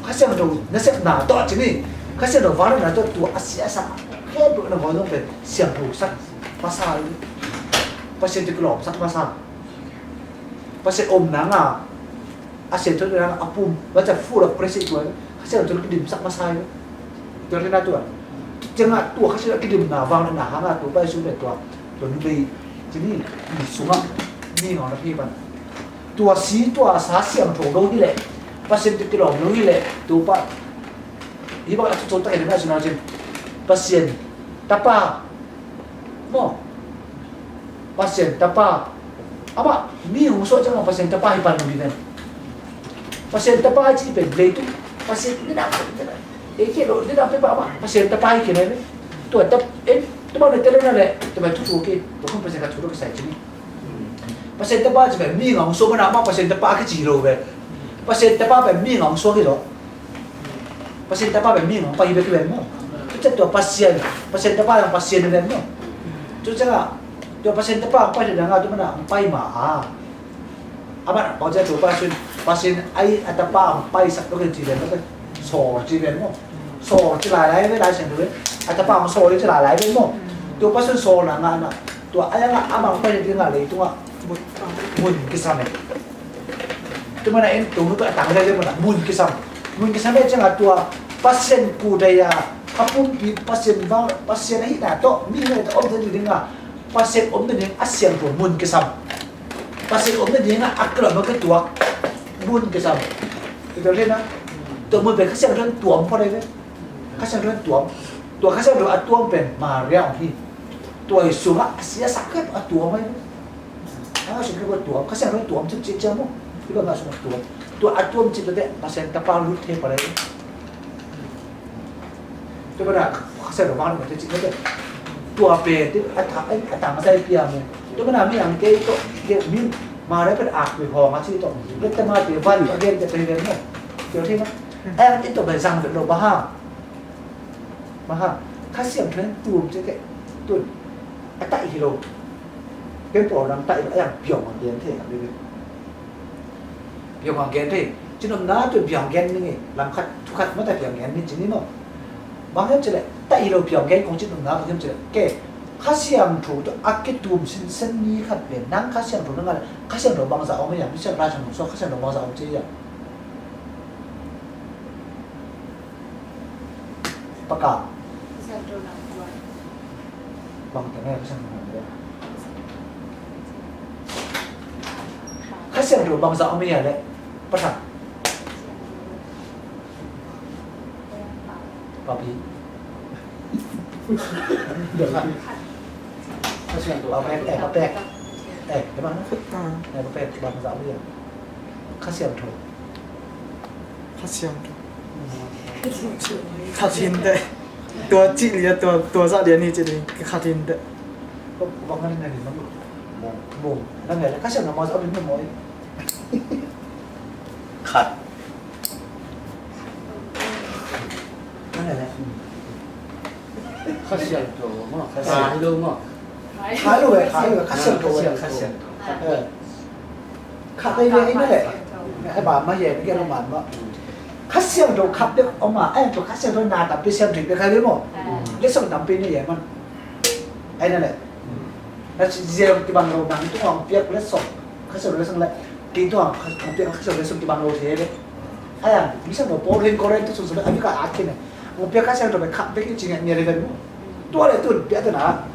Kha Siangtho nasepna tua ci ni, Kha Siangtho vangliatna tua tua a sia sa, he tua na ngau dong pen siangtho sak masa, Pasian tua kilawm sak masa. Pasian om nang a, a siangtho nang a pum, macam full of presence tua, Kha Siangtho kidimsak masa hi. Tua rina tua. Ciangah tua Kha Siangtho kidimna vang na hang a tua pai su le tua. Tua numei, ci ni, mi sungah, mi ngau na pi pan. Tua si, tua sa siangtho lo hi leh. Pasian tawh kilawm lo hi leh, Topa, hih bang a thuto tak hi leh na, suna cin, Pasian Tapa maw? Pasian Tapa. Amah mi hong suah ciangah Pasian Tapa hi pan lo hi ven. Pasian Tapa cih pen leitung Pasian nidang, nidang, ei kei lo, nidang pen amah Pasian Tapa hi kei lo hi ven. Tua tap, en, tua bang na tel lo na leh, tua bang thu thu kei, tua khong Pasian ka thu lo kisai cin hi. Pasian Tapa cih pen mi hong suah mana amah Pasian Tapa kici lo hi ven. Pasian Tapa pen mi hong suah hi lo. Pasian Tapa pen mi hong pai hi bek hi ven maw? Tua ciang tua Pasian, Pasian Tapa hong Pasian hi ven maw? Tua ciangah tua Pasian Tapa hong pai hi dangah tua mana hong pai ma a, amah bang ciang tua Pasian, Pasian ai a Tapa hong paisak lo ken ci ven maw? Sawl ci ven maw? Sawl ci lailai ve, Lai Siangtho in a Tapa hong sawl ci lailai ve maw? Tua Pasian sawlna ngahna, tua ai a ngah amah hong pai hi dingah leitungah mun kisam e. Tua mana en tung tua a tang le mana mun kisam. Mun kisam e ciangah tua Pasian kudei a, a pumpi Pasian vang, Pasian ahihna tawh mi hihna tawh om thei ding a, Pasian om ding a siangtho mun kisam. Pasian om ding a, a kilawm a kituak mun kisam. Tua tua hlena tua mun pen Kha Siangtho in tuam phot ahi ve. Kha Siangtho in tuam. Tua Kha Siangtho a tuam pen Maria hi. Tua hi sungah a sia sak khat a tuam ahi ve. A sungah tua Kha Siangtho tuam cip cip ciang maw? Hi bang a sungah tuam. Tua a tuam cip teh Pasian Tapa lut thei pah leh. Tua bana Kha Siangtho bang lut thei cip teh. Tua pen a ta a ta ma sai pia mu. Tua bana mi ang kei to kei min ma re pen ak pi hong a ci to. Tua te ma pi van a gen te pen mu. Tua thei na. Ang ito bai zang vet lo ba ha. Bang hang, Kha Siangtho in tum ci kei, tun a taih hi lo. Ken pawl dang taih lo, a yang piang a gen thei a, biang a gen thei. Cinopna tun piang gen ning e, lam khat thu khat mah ta piang gen ning ci ni maw. Bang hiam ci leh taih hi lo piang gen kong cinopna bang hiam ci leh, kei Kha Siangtho tawh a kitum sinsen mi khat pen nang Kha Siangtho nang a leh Kha Siangtho bangzah om a, mi siang Lai Siangtho suak Kha Siangtho bangzah om ci a. Pakal. Bang teng e, Kha Siangtho nang teng. Kha Siangtho bangzah om hi a leh, Pathan. Papi. Kha Siangtho. Papek, eh, Papek. Eh, eh, bang. Ah. Eh, Papek, bangzah om hi a. Kha Siangtho. Kha Siangtho. Kha Siangtho. Kha Siangtho. Tua cih lian, tua, tua zah lian hi cih ding, ka khat in teh. Ko, ko bang ngan ngan in bang. Mong. Mong. Nang ngai le, Kha Siangtho mong sa, abin mong. Khat. Nang ngai le. Kha Siangtho maw. Kha Siangtho. Kha lo maw. Kha lo, eh, Kha lo, Kha Siangtho. Kha Siangtho. Eh. Khat ahi ve, ahi na leh. Ahi ba ma ye, mi ke lo man ma. Kha Siangtho khat bek om a, ahi tua Kha Siangtho na tampi siam thei bek ahi ve maw. Lesson tampi nei ye man. Ahi na leh. Na ci zia kibang lo nang tung hong piak lesson. Kha Siangtho lesson leh. Kei tung hong piak Kha Siangtho lesson kibang lo thei ve. Ahi a, mi Siangtho Paul ring Korin tu sun sun, ahi ka at kine. Hong piak Kha Siangtho bek khat bek i ci ngiat ngiat le ve maw. Tua leh tun piak tena.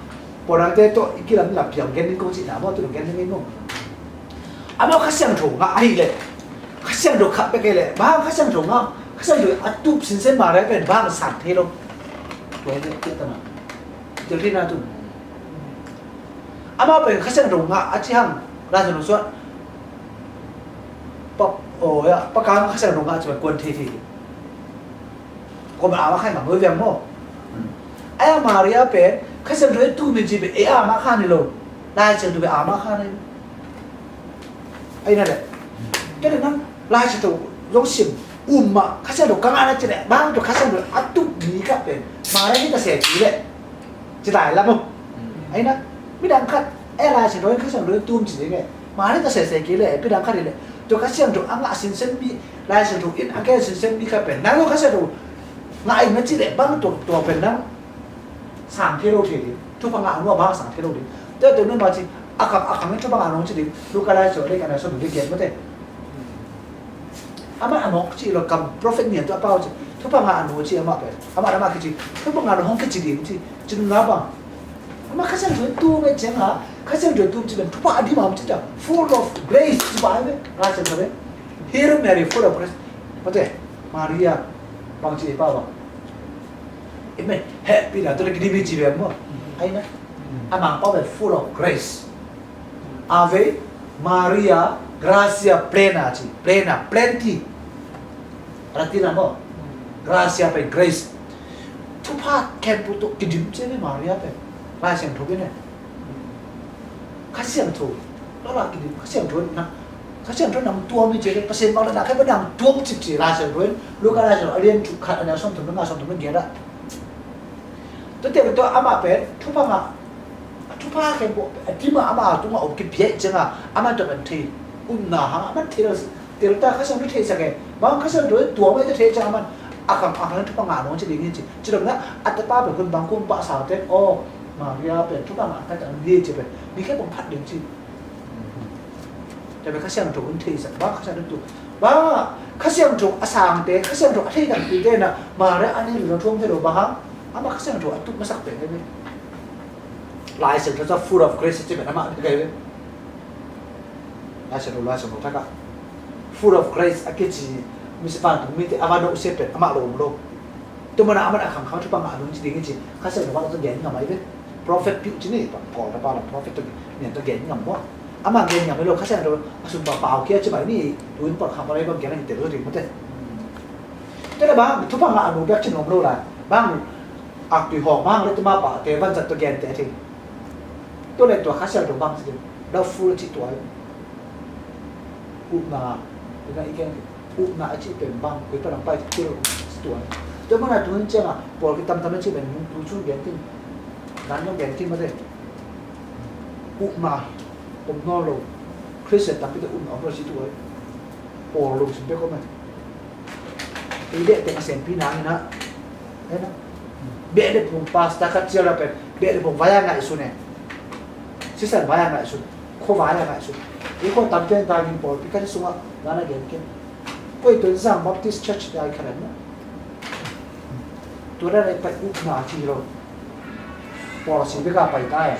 Paul nang te tawh i kilam la piang gen ning kong cihna maw, tun gen ning maw. Amau Kha Siangtho ngah ahih leh, Kha Siangtho khat bek ahih leh, bang Kha Siangtho ngah, Kha Siangtho a tup sinsen Maria pen bang sang thei lo. Tua hi leh, tua tana. Tua hi na tu. Amau pen Kha Siangtho ngah a ci hang, Lai Siangtho suan. Pa, oh ya, pa kang Kha Siangtho ngah ci pen kuan thei thei. Ko ma ama khan ngam lo viang maw. Ai a Maria pen Kha Siangtho i tu mi ci pen e ama khan hi lo. Lai Siangtho pen ama khan hi lo. Ai na le. Kei le nang Lai Siangtho zong sim um ma Kha Siangtho ka ngah na ci le bang tu Kha Siangtho a tu mi ka pen Maria hi ta se ci le. Ci lai la maw. Ai na midang khat e Lai Siangtho Kha Siangtho tum ci le nge. Maria ta se se ki le midang khat hi le. Tu Kha Siangtho a ngah sinsen mi Lai Siangtho in a gen sinsen mi kha pen nang lo Kha Siangtho ngah in na ci le bang tua tua pen nang sang thei lo thei ding. Thupha ngah a nuam bang sang thei lo ding. Tua tua nang ma ci a khang a khang in thupha ngah a nuam ci ding. Luka Lai Siangtho le ka na so ding gen ma te. Amah a mawk ci lo kam prophet nian tua a pau ci. Thupha ngah a nuam ci amah pen. Amah amah kici. Thupha ngah a nuam hong kici ding ci. Ci nung na bang. Amah Kha Siangtho tu me ciang ha. Kha Siangtho tu ci pen thupha a di ma ci ta. Full of grace ci ba me. Lai Siangtho le. Hail Mary, full of grace. Mate, Maria, bang ci pau bang. Amen. Happy na, tu lagi dimi ci bang mo. Ai na. Amang pau bang full of grace. Ave Maria, gratia plena ci, plena, plenty. Latin na mo. Gratia pen grace. Thupha khempeuh tawh kidim ci ve Maria pen. Lai Siangtho pen ne. Kha Siangtho. Lala kidim, Kha Siangtho na. Kha Siangtho nang tuam hi ci ve, Pasian bang na kha bang nang tuam cip ci Lai Siangtho. Luka Lai Siangtho, a lian thuk khat, a neu sawmthum le nga, sawmthum le giat ah. Tua teh tua amah pen, thupha ngah, thupha khempeuh, a tima amah tungah om kipiak ciangah, amah tua pen thei, upna hang, amah thei lo, tel ta Kha Siangtho theisak e, bang Kha Siangtho tuam e thei ciangah amah, a khang, a khang thupha ngah nong ci ding hi ci, ci lo na, a tapa pen kun bang kun pah sa te, aw, Maria pen, thupha ngah ta ta ni ci pen, ni khe bang phat ding ci. Tua pen Kha Siangtho in theisak, bang Kha Siangtho tu, bang Kha Siangtho a sangte, Kha Siangtho a thei takpite na, Maria a ni lo thuam thei lo bang hang, amah Kha Siangtho a tup masak pen hi ve. Lai Siangtho ca full of grace ci pen amah hi ve. Lai Siangtho, Lai Siangtho thak ah. Full of grace a kici, misi vantung mite a va no se pen amah lo om lo. Tua mana amah a khang khang thupha ngah nong ci ding hi ci, Kha Siangtho bang tua gen ngam ai ve. Prophet piu ci ni, Paul na pa la prophet tua gen, tua gen ngam mo. Amah gen ngam lo Kha Siangtho, a sung pa pau kia ci bai ni, tu in Paul khang pa lai bang gen a hi tel lo ding mo te. Tua le bang, thupha ngah a nu bek ci nong lo lai. Bang, ak tui hawk bang le tuma pa, te van zat tua gen te a thei. Tua le tua Kha Siangtho bang ci ding. Love full ci tua. Upna, ina i gen, upna a ci pen bang, koi pa nang pai ci tua. Tua mana tu in ciang a, Paul ki tam tam a ci pen, tu cu gen tin. Nan nong gen tin ma te. Upna, om nawn lo. Christian tampi te upna om lo ci tua. Paul lo ci bek om e. Ei deh teng a senpi nang ina. Ena. Beh le phung pastor khat cial a pen. Beh le phung vai a ngaihsun e. Sisan vai a ngaihsun. Kho vai a ngaihsun. Ei kho tam pen ta ging pawlpi khat sungah. Nana gen ken. Koi tun Zang Baptist Church dai khat an na. Tua dai lai pai upna ci lo. Paul si bek a pai ta e.